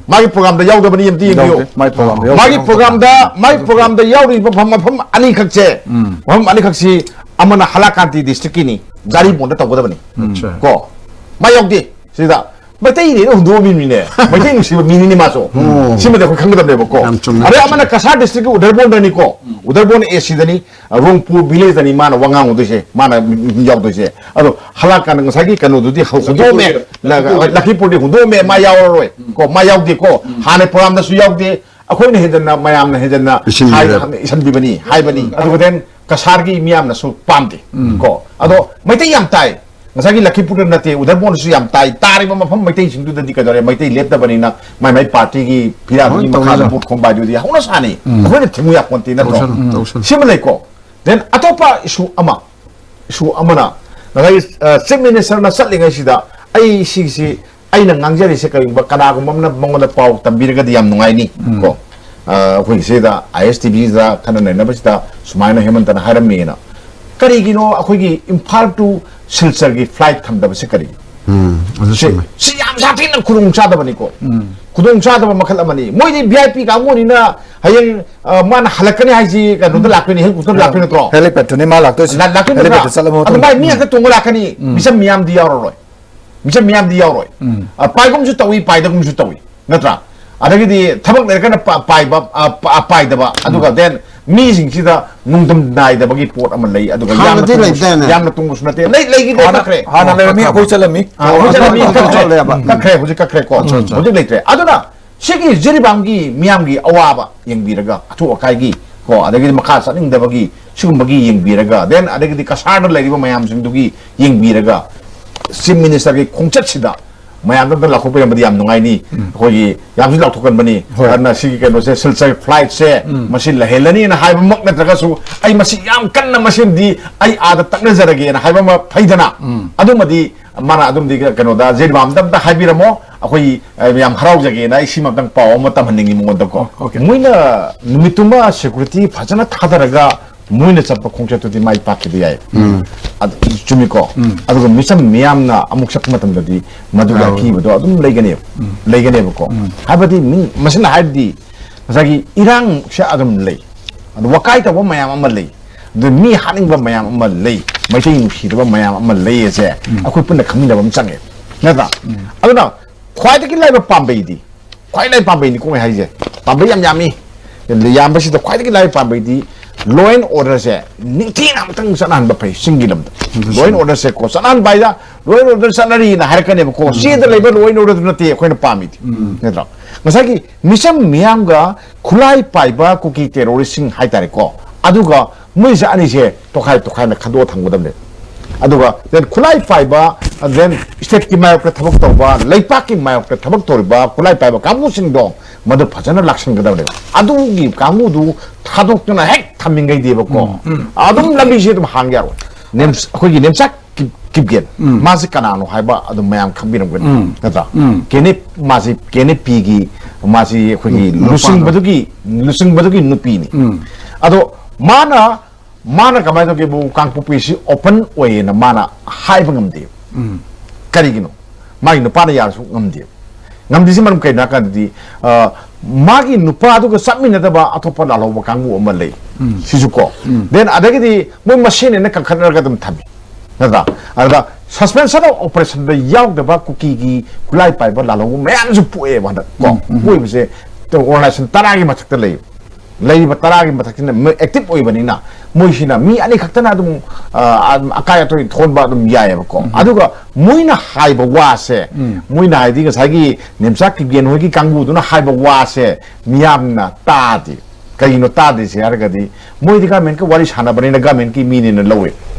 ꯃꯥꯒꯤ ꯄ꯭ꯔꯣꯒ꯭ꯔꯥꯝꯗ ꯌꯥꯎꯗꯕꯅꯤ, ꯑꯝꯇ ꯌꯦꯡꯕꯤꯌꯨ꯫ ꯌꯥꯎꯗꯦ꯫ ꯃꯥꯏ ꯄ꯭ꯔꯣꯒ꯭ꯔꯥꯝꯗ ꯌꯥꯎꯗꯦ꯫ ꯃꯥꯒꯤ ꯄ꯭ꯔꯣꯒ꯭ꯔꯥꯝꯗ, ꯃꯥꯒꯤ ꯄ꯭ꯔꯣꯒ꯭ꯔꯥꯝꯗ ꯌꯥꯎꯔꯤꯕ ꯃꯐꯝ, ꯃꯐꯝ ꯑꯅꯤꯈꯛꯁꯦ, ꯃꯐꯝ ꯑꯅꯤꯈꯛꯁꯤ ꯑꯃꯅ ꯍꯂꯥꯀꯥꯟꯇꯤ ꯗꯤꯁꯇ꯭ꯔꯤꯛꯀꯤꯅꯤ, ꯖꯥꯔꯤꯕꯣꯟꯗ ꯇꯧꯒꯗꯕꯅꯤ꯫ ꯀꯣ꯫ ꯃꯥ ꯌꯥꯎꯗꯦ꯫ ꯁꯤꯗ ꯃꯩꯇꯩꯅꯦꯅ ꯍꯨꯟꯗꯣꯛꯑꯝꯃꯤꯅꯤꯅꯦ꯫ ꯃꯩꯇꯩ ꯅꯨꯡꯁꯤꯕ ꯃꯤꯅꯤꯅꯦ ꯃꯥꯁꯨ꯫ ꯁꯤꯃꯗꯤ ꯑꯩꯈꯣꯏ ꯈꯪꯒꯗꯕꯅꯦꯕꯀꯣ꯫ ꯌꯥꯝ ꯆꯨꯝꯃꯦ, ꯑꯗꯩ ꯌꯥꯝ ꯑꯃꯅ ꯆꯨꯝꯃꯦ꯫ ꯀꯁꯥꯔ ꯗꯤꯁꯇ꯭ꯔꯤꯛꯀꯤ ꯎꯗꯔꯕꯣꯟꯗꯅꯤꯀꯣ꯫ ꯎꯗꯔꯕꯣꯟ ꯑꯦ ꯁꯤꯗꯅꯤ, ꯔꯣꯡꯄꯨ ꯚꯤꯂꯦꯖꯇꯅꯤ ꯃꯥꯅ ꯋꯥ ꯉꯥꯡꯉꯨꯗꯣꯏꯁꯦ, ꯃꯥꯅ ꯌꯥꯎꯗꯣꯏꯁꯦ꯫ ꯑꯗꯣ ꯍꯂꯥꯀꯥꯟꯗ ꯉꯁꯥꯏꯒꯤ ꯀꯩꯅꯣꯗꯨꯗꯤ ꯍꯧ-, ꯍꯨꯟꯗꯣꯛꯑꯝꯃꯦ꯫ ꯂ-, ꯂꯈꯤꯄꯨꯔꯗꯤ ꯍꯨꯟꯗꯣꯛꯑꯝꯃꯦ, ꯃꯥ ꯌꯥꯎꯔꯔꯣꯏ꯫ ꯀꯣ, ꯃꯥ ꯌꯥꯎꯗꯦꯀꯣ꯫ ꯍꯥꯟꯅ ꯄ꯭ꯔꯣꯒ꯭ꯔꯥꯝꯗꯁꯨ ꯌꯥꯎꯗꯦ꯫ ꯑꯩꯈꯣꯏꯅ ꯍꯦꯟꯖꯟꯅ ꯃꯌꯥꯝꯅ ꯍꯦꯟꯖꯟꯅ ꯏꯁꯤꯟꯕꯤꯔꯦ꯫ ꯍꯥꯏ-, ꯏꯁꯟꯕꯤꯕꯅꯤ, ꯍꯥꯏꯕꯅꯤ꯫ ꯑꯗꯨꯒ then ꯀꯁꯥꯔꯒꯤ ꯃꯤꯌꯥꯝꯅꯁꯨ ꯄꯥꯝꯗꯦ꯫ ꯀꯣ꯫ ꯑꯗꯣ ꯃꯩꯇꯩ ꯌꯥꯝ ꯇꯥꯏ꯫ ꯉꯁꯥꯏꯒꯤ ꯂꯈꯤꯄꯨꯔꯗ ꯅꯠꯇꯦ, ꯎꯗꯔꯕꯣꯟꯗꯁꯨ ꯌꯥꯝ ꯇꯥꯏ꯫ ꯇꯥꯔꯤꯕ ꯃꯐꯝ ꯃꯩꯇꯩꯁꯤꯡꯗꯨꯗꯗꯤ ꯀꯩꯗꯧꯔꯦ? ꯃꯩꯇꯩ ꯂꯦꯞꯇꯕꯅꯤꯅ ꯃꯥꯏ ꯃꯥꯏ ꯄꯥꯔꯇꯤꯒꯤ ꯐꯤꯔꯥꯜꯒꯤ ꯍꯣꯏ, ꯃꯈꯥꯗ ꯇꯧꯅꯔꯦ꯫ ꯚꯣꯠ ꯈꯣꯝꯕ ꯍꯥꯏꯗꯨꯗꯤ ꯍꯧꯅ ꯁꯥꯅꯤ꯫ ꯑꯩꯈꯣꯏꯅ ꯊꯤꯡꯉꯨ ꯌꯥꯄꯣꯟꯇꯦ ꯅꯠꯇ꯭ꯔꯣ? ꯇꯧꯁꯟ-, ꯇꯧꯁꯟ꯫ ꯁꯤꯃ ꯂꯩꯀꯣ꯫ Then ꯑꯇꯣꯞꯄ issue ꯑꯃ, issue ꯑꯃꯅ ꯉꯁꯥꯏꯒꯤ, ꯑ, ꯆꯤꯐ ꯃꯤꯅꯤꯁꯇꯔꯅ ꯆꯠꯂꯤꯉꯩꯁꯤꯗ ꯑꯩ ꯁꯤꯒꯤꯁꯤ, ꯑꯩꯅ ꯉꯥꯡꯖꯔꯤꯁꯦ ꯀꯔꯤꯒꯨꯝꯕ ꯀꯅꯥꯒꯨꯝꯕ ꯑꯃꯅ ꯃꯉꯣꯟꯗ ꯄꯥꯎ ꯇꯝꯕꯤꯔꯒꯗꯤ ꯌꯥꯝ ꯅꯨꯡꯉꯥꯏꯅꯤ꯫ ꯀꯣ꯫ ꯑ, ꯑꯩꯈꯣꯏꯒꯤ ꯁꯤꯗ ISTV ꯗ ꯈꯟꯅ ꯅꯩꯅꯕꯁꯤꯗ ꯁꯨꯃꯥꯏꯅ ꯍꯦꯃꯟꯇꯅ ꯍꯥꯏꯔꯝꯃꯦꯅ꯫ ꯀꯔꯤꯒꯤꯅꯣ ꯑꯩꯈꯣꯏꯒꯤ ꯏꯝꯐꯥꯜ to ꯁꯤꯜꯆꯔꯒꯤ flight ꯊꯝꯗꯕꯁꯦ ꯀꯔꯤꯒꯤꯅꯣ? ꯎꯝ, ꯑꯗꯨ ꯁꯤ, ꯆꯨꯝꯃꯦ꯫ ꯁꯤ ꯌꯥꯝ ꯁꯥꯊꯤꯅ ꯈꯨꯗꯣꯡ ꯆꯥꯗꯕꯅꯤꯀꯣ꯫ ꯈꯨꯗꯣꯡ ꯆꯥꯗꯕ ꯃꯈꯜ ꯑꯃꯅꯤ꯫ ꯃꯣꯏꯗꯤ VIP ꯀꯥꯡꯕꯨꯅꯤꯅ ꯍꯌꯦꯡ, ꯑ, ꯃꯥꯅ ꯍꯜꯂꯛꯀꯅꯤ ꯍꯥꯏꯁꯤ ꯀꯩꯅꯣꯗ ꯂꯥꯛꯇꯣꯏꯅꯤ, ꯍꯦꯂꯤꯀꯣꯞꯇꯔꯗ ꯂꯥꯛꯇꯣꯏ ꯅꯠꯇ꯭ꯔꯣ? Helipad ꯇꯨꯅꯤ ꯃꯥ ꯂꯥꯛꯇꯣꯏꯁꯦ꯫ ꯂꯥꯛꯇꯣꯏ ꯅꯠꯇ꯭ꯔꯥ? Helipad ꯇ ꯆꯠꯂꯕ ꯑꯗꯨ ꯃꯇꯨꯡꯗ꯫ ꯃꯥꯏ ꯃꯤ ꯈꯛꯇ ꯇꯣꯡꯉ ꯂꯥꯛꯀꯅꯤ꯫ ꯃꯤꯆꯝ ꯃꯤꯌꯥꯝꯗꯤ ꯌꯥꯎꯔꯔꯣꯏ꯫ ꯃꯤꯆꯝ ꯃꯤꯌꯥꯝꯗꯤ ꯌꯥꯎꯔꯣꯏ꯫ ꯑ, ꯄꯥꯏꯒꯨꯝꯁꯨ ꯇꯧꯏ, ꯄꯥꯏꯗꯒꯨꯝꯁꯨ ꯇꯧꯏ꯫ ꯅꯠꯇ꯭ꯔꯥ? ꯑꯗꯒꯤꯗꯤ ꯊꯕꯛ ꯂꯩꯔꯒꯅ ꯄ-, ꯄꯥꯏꯕ, ꯑ, ꯄ-, ꯑ, ꯄꯥꯏꯗꯕ, ꯑꯗꯨꯒ then ꯃꯤꯁꯤꯡꯁꯤꯗ ꯅꯣꯡꯗꯝ ꯅꯥꯏꯗꯕꯒꯤ ꯄꯣꯠ ꯑꯃ ꯂꯩ, ꯑꯗꯨꯒ ꯌꯥꯝꯅ ꯍꯥꯟꯅꯗꯤ ꯇꯣꯡꯕꯁꯨ, ꯂꯩꯗꯥꯏꯅꯦ? ꯌꯥꯝꯅ ꯇꯣꯡꯕꯁꯨ ꯅꯠꯇꯦ꯫ ꯂꯩ-, ꯂꯩꯈꯤꯗ꯭ꯔꯦ, ꯍꯥꯟꯅ, ꯀꯛꯈ꯭ꯔꯦ꯫ ꯍꯥꯟꯅ ꯂꯩꯔꯝꯃꯤ, ꯑꯩꯈꯣꯏ ꯆꯠꯂꯝꯃꯤ꯫ ꯑ, ꯑꯩꯈꯣꯏ ꯆꯠꯂꯝꯃꯤ, ꯑꯣ, ꯀꯛꯈ꯭ꯔꯦ꯫ ꯆꯠꯂꯦꯕ꯫ ꯀꯛꯈ꯭ꯔꯦ, ꯍꯧꯖꯤꯛ ꯀꯛꯈ꯭ꯔꯦꯀꯣ꯫ ꯑꯠꯆꯥ, ꯑꯠꯆꯥ꯫ ꯍꯧꯖꯤꯛ ꯂꯩꯇ꯭ꯔꯦ꯫ ꯑꯗꯨꯅ ꯁꯤꯒꯤ ꯖꯤꯔꯤꯕꯥꯝꯒꯤ ꯃꯤꯌꯥꯝꯒꯤ ꯑꯋꯥꯕ ꯌꯦꯡꯕꯤꯔꯒ, ꯑꯊꯨ ꯑꯀꯥꯏꯒꯤ ꯀꯣ, ꯑꯗꯒꯤꯗꯤ ꯃꯈꯥ ꯆꯠꯅꯤꯡꯗꯕꯒꯤ ꯁꯤꯒꯨꯝꯕꯒꯤ ꯌꯦꯡꯕꯤꯔꯒ, then ꯑꯗꯒꯤꯗꯤ ꯀꯁꯥꯔꯗ ꯂꯩꯔꯤꯕ ꯃꯌꯥꯝꯁꯤꯡꯗꯨꯒꯤ ꯌꯦꯡꯕꯤꯔꯒ, ꯆꯤꯐ ꯃꯤꯅꯤꯁꯇꯔꯒꯤ ꯈꯣꯡꯆꯠꯁꯤꯗ ꯃꯌꯥꯝꯗ ꯑꯝꯇ ꯂꯥꯎꯊꯣꯛꯄꯤꯔꯝꯕꯗꯤ ꯌꯥꯝ ꯅꯨꯡꯉꯥꯏꯅꯤ꯫ ꯑꯩꯈꯣꯏꯒꯤ ꯌꯥꯝꯁꯨ ꯂꯥꯎꯊꯣꯛꯀꯟꯕꯅꯤ꯫ ꯍꯣꯏ꯫ ꯑꯗꯨꯅ ꯁꯤꯒꯤ ꯀꯩꯅꯣꯁꯦ, ꯁꯤꯜꯆꯔ flight ꯁꯦ ꯃꯁꯤ ꯂꯩꯍꯜꯂꯅꯤꯅ ꯍꯥꯏꯕꯃꯛ ꯅꯠꯇ꯭ꯔꯒꯁꯨ, ꯑꯩ ꯃꯁꯤ ꯌꯥꯝ ꯀꯟꯅ ꯃꯁꯤꯃꯗꯤ ꯑꯩ ꯑꯥꯗ ꯇꯛꯅꯖꯔꯒꯦꯅ ꯍꯥꯏꯕ ꯑꯃ ꯐꯩꯗꯅ, ꯑꯗꯨꯃꯗꯤ ꯃꯥꯅ ꯑꯗꯨꯝꯗꯤ ꯀꯩꯅꯣꯗ ꯖꯤꯔꯤꯕꯥꯝꯗ ꯑꯝꯇ ꯍꯥꯏꯕꯤꯔꯝꯃꯣ, ꯑꯩꯈꯣꯏ, ꯑ, ꯌꯥꯝ ꯍꯔꯥꯎꯖꯒꯦꯅ ꯑꯩ ꯁꯤꯃ ꯑꯝꯇꯪ ꯄꯥꯎ ꯑꯃ ꯇꯝꯍꯟꯅꯤꯡꯉꯤ ꯃꯉꯣꯟꯗꯀꯣ꯫ Okay꯫ ꯃꯣꯏꯅ ꯅꯨꯃꯤꯠꯇꯨꯃ security ꯐꯖꯅ ꯊꯥꯗꯔꯒ ꯃꯣꯏꯅ ꯆꯠꯄ ꯈꯣꯡꯆꯠꯇꯨꯗꯤ ꯃꯥꯏ ꯄꯥꯛꯈꯤꯕ ꯌꯥꯏ꯫ ꯑꯗꯨ ꯆꯨꯝꯃꯤꯀꯣ꯫ ꯑꯗꯨꯒ ꯃꯤꯆꯝ ꯃꯤꯌꯥꯝꯅ ꯑꯃꯨꯛ ꯆꯠꯄ ꯃꯇꯝꯗꯗꯤ ꯃꯗꯨꯒꯤ ꯑꯀꯤꯕꯗꯣ ꯑꯗꯨꯝ ꯂꯩꯒꯅꯦꯕ꯫ ꯂꯩꯒꯅꯦꯕꯀꯣ꯫ ꯍꯥꯏꯕꯗꯤ ꯃꯤ-, ꯃꯁꯤꯅ ꯍꯥꯏꯔꯗꯤ ꯉꯁꯥꯏꯒꯤ ꯏꯔꯥꯡꯁꯦ ꯑꯗꯨꯝ ꯂꯩ꯫ ꯑꯗꯨ ꯋꯥꯀꯥꯏ ꯇꯧꯕ ꯃꯌꯥꯝ ꯑꯃ ꯂꯩ꯫ ꯑꯗꯨ ꯃꯤ ꯍꯥꯠꯅꯤꯡꯕ ꯃꯌꯥꯝ ꯑꯃ ꯂꯩ꯫ ꯃꯩꯇꯩ ꯅꯨꯡꯁꯤꯗꯕ ꯃꯌꯥꯝ ꯑꯃ ꯂꯩ ꯑꯁꯦ ꯑꯩꯈꯣꯏ ꯄꯨꯟꯅ ꯈꯪꯃꯤꯟꯅꯕ ꯑꯃ ꯆꯪꯉꯦ꯫ ꯅꯠꯇ꯭ꯔꯥ? ꯑꯗꯨꯅ ꯈ꯭ꯋꯥꯏꯗꯒꯤ ꯂꯥꯏꯕ ꯄꯥꯝꯕꯩꯗꯤ, ꯈ꯭ꯋꯥꯏ ꯂꯥꯏꯕ ꯄꯥꯝꯕꯩꯅꯤ ꯀꯣ ꯑꯩ ꯍꯥꯏꯁꯦ꯫ ꯄꯥꯝꯕꯩ ꯌꯥꯝ ꯌꯥꯝꯃꯤ꯫ ꯌꯥꯝꯕꯁꯤꯗ ꯈ꯭ꯋꯥꯏꯗꯒꯤ ꯂꯥꯏꯕ ꯄꯥꯝꯕꯩꯗꯤ law and order ꯁꯦ ꯅꯤꯡꯊꯤꯅ ꯑꯃꯨꯛꯇꯪ ꯆꯠꯅꯍꯟꯕ ꯐꯩ ꯆꯤꯡꯒꯤ ꯂꯝꯗ꯫ Law and order ꯁꯦ ꯀꯣ ꯆꯠꯅꯍꯟꯕ ꯍꯥꯏꯗ law and order ꯆꯠꯅꯔꯤꯅ ꯍꯥꯏꯔꯛꯀꯅꯦꯕꯀꯣ꯫ ꯆꯦꯗ ꯂꯩꯕ law and order ꯗꯨ ꯅꯠꯇꯦ ꯑꯩꯈꯣꯏꯅ ꯄꯥꯝꯃꯤꯗꯤ꯫ ꯅꯠꯇ꯭ꯔꯣ? ꯉꯁꯥꯏꯒꯤ ꯃꯤꯆꯝ ꯃꯤꯌꯥꯝꯒ ꯈꯨꯠꯂꯥꯏ ꯄꯥꯏꯕ ꯀꯨꯀꯤ terrorist ꯁꯤꯡ ꯍꯥꯏꯇꯥꯔꯦꯀꯣ꯫ ꯑꯗꯨꯒ ꯃꯣꯏꯁꯦ ꯑꯅꯤꯁꯦ ꯇꯣꯈꯥꯏ ꯇꯣꯈꯥꯏꯅ ꯈꯟꯗꯣꯛꯑ ꯊꯝꯒꯗꯕꯅꯦ꯫ ꯑꯗꯨꯒ then ꯈꯨꯠꯂꯥꯏ ꯄꯥꯏꯕ, then state ꯀꯤ ꯃꯥꯌꯣꯛꯇ ꯊꯕꯛ ꯇꯧꯕ, ꯂꯩꯄꯥꯛꯀꯤ ꯃꯥꯌꯣꯛꯇ ꯊꯕꯛ ꯇꯧꯔꯤꯕ ꯈꯨꯠꯂꯥꯏ ꯄꯥꯏꯕ ꯀꯥꯡꯕꯨꯁꯤꯡꯗꯣ ꯃꯗꯨ ꯐꯖꯅ ꯂꯥꯛꯁꯟꯒꯗꯕꯅꯦꯕ꯫ ꯑꯗꯨꯒꯤ ꯀꯥꯡꯕꯨꯗꯨ ꯊꯥꯗꯣꯛꯇꯨꯅ ꯍꯦꯛ ꯊꯝꯃꯤꯉꯩꯗꯤꯕꯀꯣ, ꯑꯗꯨꯝ ꯂꯝꯕꯤꯁꯦ ꯑꯗꯨꯝ ꯍꯥꯡ ꯌꯥꯔꯣꯏ꯫ ꯅꯦꯝꯁ-, ꯑꯩꯈꯣꯏꯒꯤ ꯅꯦꯝꯆꯥꯛ ꯀꯤꯞ-, ꯀꯤꯞꯒꯦꯟ, ꯃꯥꯁꯦ ꯀꯅꯥꯅꯣ ꯍꯥꯏꯕ ꯑꯗꯨꯝ ꯃꯌꯥꯝ ꯈꯪꯕꯤꯔꯝꯒꯅꯤ, ꯅꯠꯇ꯭ꯔꯥ? ꯀꯦꯅꯦꯞ, ꯃꯥꯁꯦ ꯀꯦꯅꯦꯞ ꯄꯤꯒꯤ, ꯃꯥꯁꯤ ꯑꯩꯈꯣꯏꯒꯤ ꯅꯨꯄꯥꯗꯣ꯫ ꯂꯨꯆꯤꯡꯕꯗꯨꯒꯤ, ꯂꯨꯆꯤꯡꯕꯗꯨꯒꯤ ꯅꯨꯄꯤꯅꯤ꯫ ꯑꯗꯣ ꯃꯥꯅ, ꯃꯥꯅ ꯀꯃꯥꯏꯅ ꯇꯧꯒꯦꯕꯨ, ꯀꯥꯡꯄꯣꯛꯄꯤꯁꯤ open ꯑꯣꯏꯌꯦꯅ ꯃꯥꯅ ꯍꯥꯏꯕ ꯉꯝꯗꯦ꯫ ꯀꯔꯤꯒꯤꯅꯣ? ꯃꯥꯒꯤ ꯅꯨꯄꯥꯅ ꯌꯥꯔꯁꯨ ꯉꯝꯗꯦ꯫ ꯉꯝꯗ꯭ꯔꯤꯁꯤ ꯃꯔꯝ ꯀꯩꯅꯣ ꯍꯥꯏ ꯀꯥꯟꯗꯗꯤ, ꯑ, ꯃꯥꯒꯤ ꯅꯨꯄꯥꯗꯨꯒ ꯆꯠꯃꯤꯟꯅꯗꯕ ꯑꯇꯣꯞꯄ ꯂꯥꯜꯍꯧꯕ ꯀꯥꯡꯕꯨ ꯑꯃ ꯂꯩ꯫ ꯁꯤꯁꯨ ꯀꯣ꯫ Then ꯑꯗꯒꯤꯗꯤ ꯃꯣꯏ ꯃꯁꯦꯟꯅꯦꯅ ꯀꯟꯈꯠꯅꯔꯒ ꯑꯗꯨꯝ ꯊꯝꯃꯤ꯫ ꯅꯠꯇ꯭ꯔꯥ? ꯑꯗꯨꯗ suspension of operation ꯗ ꯌꯥꯎꯗꯕ ꯀꯨꯀꯤꯒꯤ ꯈꯨꯠꯂꯥꯏ ꯄꯥꯏꯕ ꯂꯥꯜꯍꯧꯕ ꯃꯌꯥꯝꯁꯨ ꯄꯣꯛꯑꯦꯕ ꯍꯟꯗꯛ ꯀꯣ꯫ ꯄꯣꯛꯏꯕꯁꯦ organization ꯇꯔꯥꯒꯤ ꯃꯊꯛꯇ ꯂꯩ꯫ ꯂꯩꯔꯤꯕ ꯇꯔꯥꯒꯤ ꯃꯊꯛꯁꯤꯅ ꯃꯣꯏ active ꯑꯣꯏꯕꯅꯤꯅ, ꯃꯣꯏꯁꯤꯅ ꯃꯤ ꯑꯅꯤ ꯈꯛꯇꯅ ꯑꯗꯨꯝ, ꯑ, ꯑꯀꯥꯏ ꯑꯇꯣꯏ ꯊꯣꯟꯕ ꯑꯗꯨꯝ ꯌꯥꯏꯑꯕꯀꯣ꯫ ꯑꯗꯨꯒ ꯃꯣꯏꯅ ꯍꯥꯏꯕ ꯋꯥꯁꯦ, ꯃꯣꯏꯅ ꯍꯥꯏꯗꯤ ꯉꯁꯥꯏꯒꯤ ꯅꯦꯝꯆꯥꯛ ꯀꯤꯞꯒꯦꯟ ꯍꯣꯏꯒꯤ ꯀꯥꯡꯕꯨꯗꯨꯅ ꯍꯥꯏꯕ ꯋꯥꯁꯦ ꯃꯤꯌꯥꯝꯅ ꯇꯥꯗꯦ꯫ ꯀꯩꯒꯤꯅꯣ ꯇꯥꯗ꯭ꯔꯤꯁꯦ ꯍꯥꯏꯔꯒꯗꯤ, ꯃꯣꯏꯗꯤ government ꯀ ꯋꯥꯔꯤ ꯁꯥꯟꯅꯕꯅꯤꯅ government ꯀꯤ ꯃꯤꯅꯦꯅ ꯂꯧꯋꯦ꯫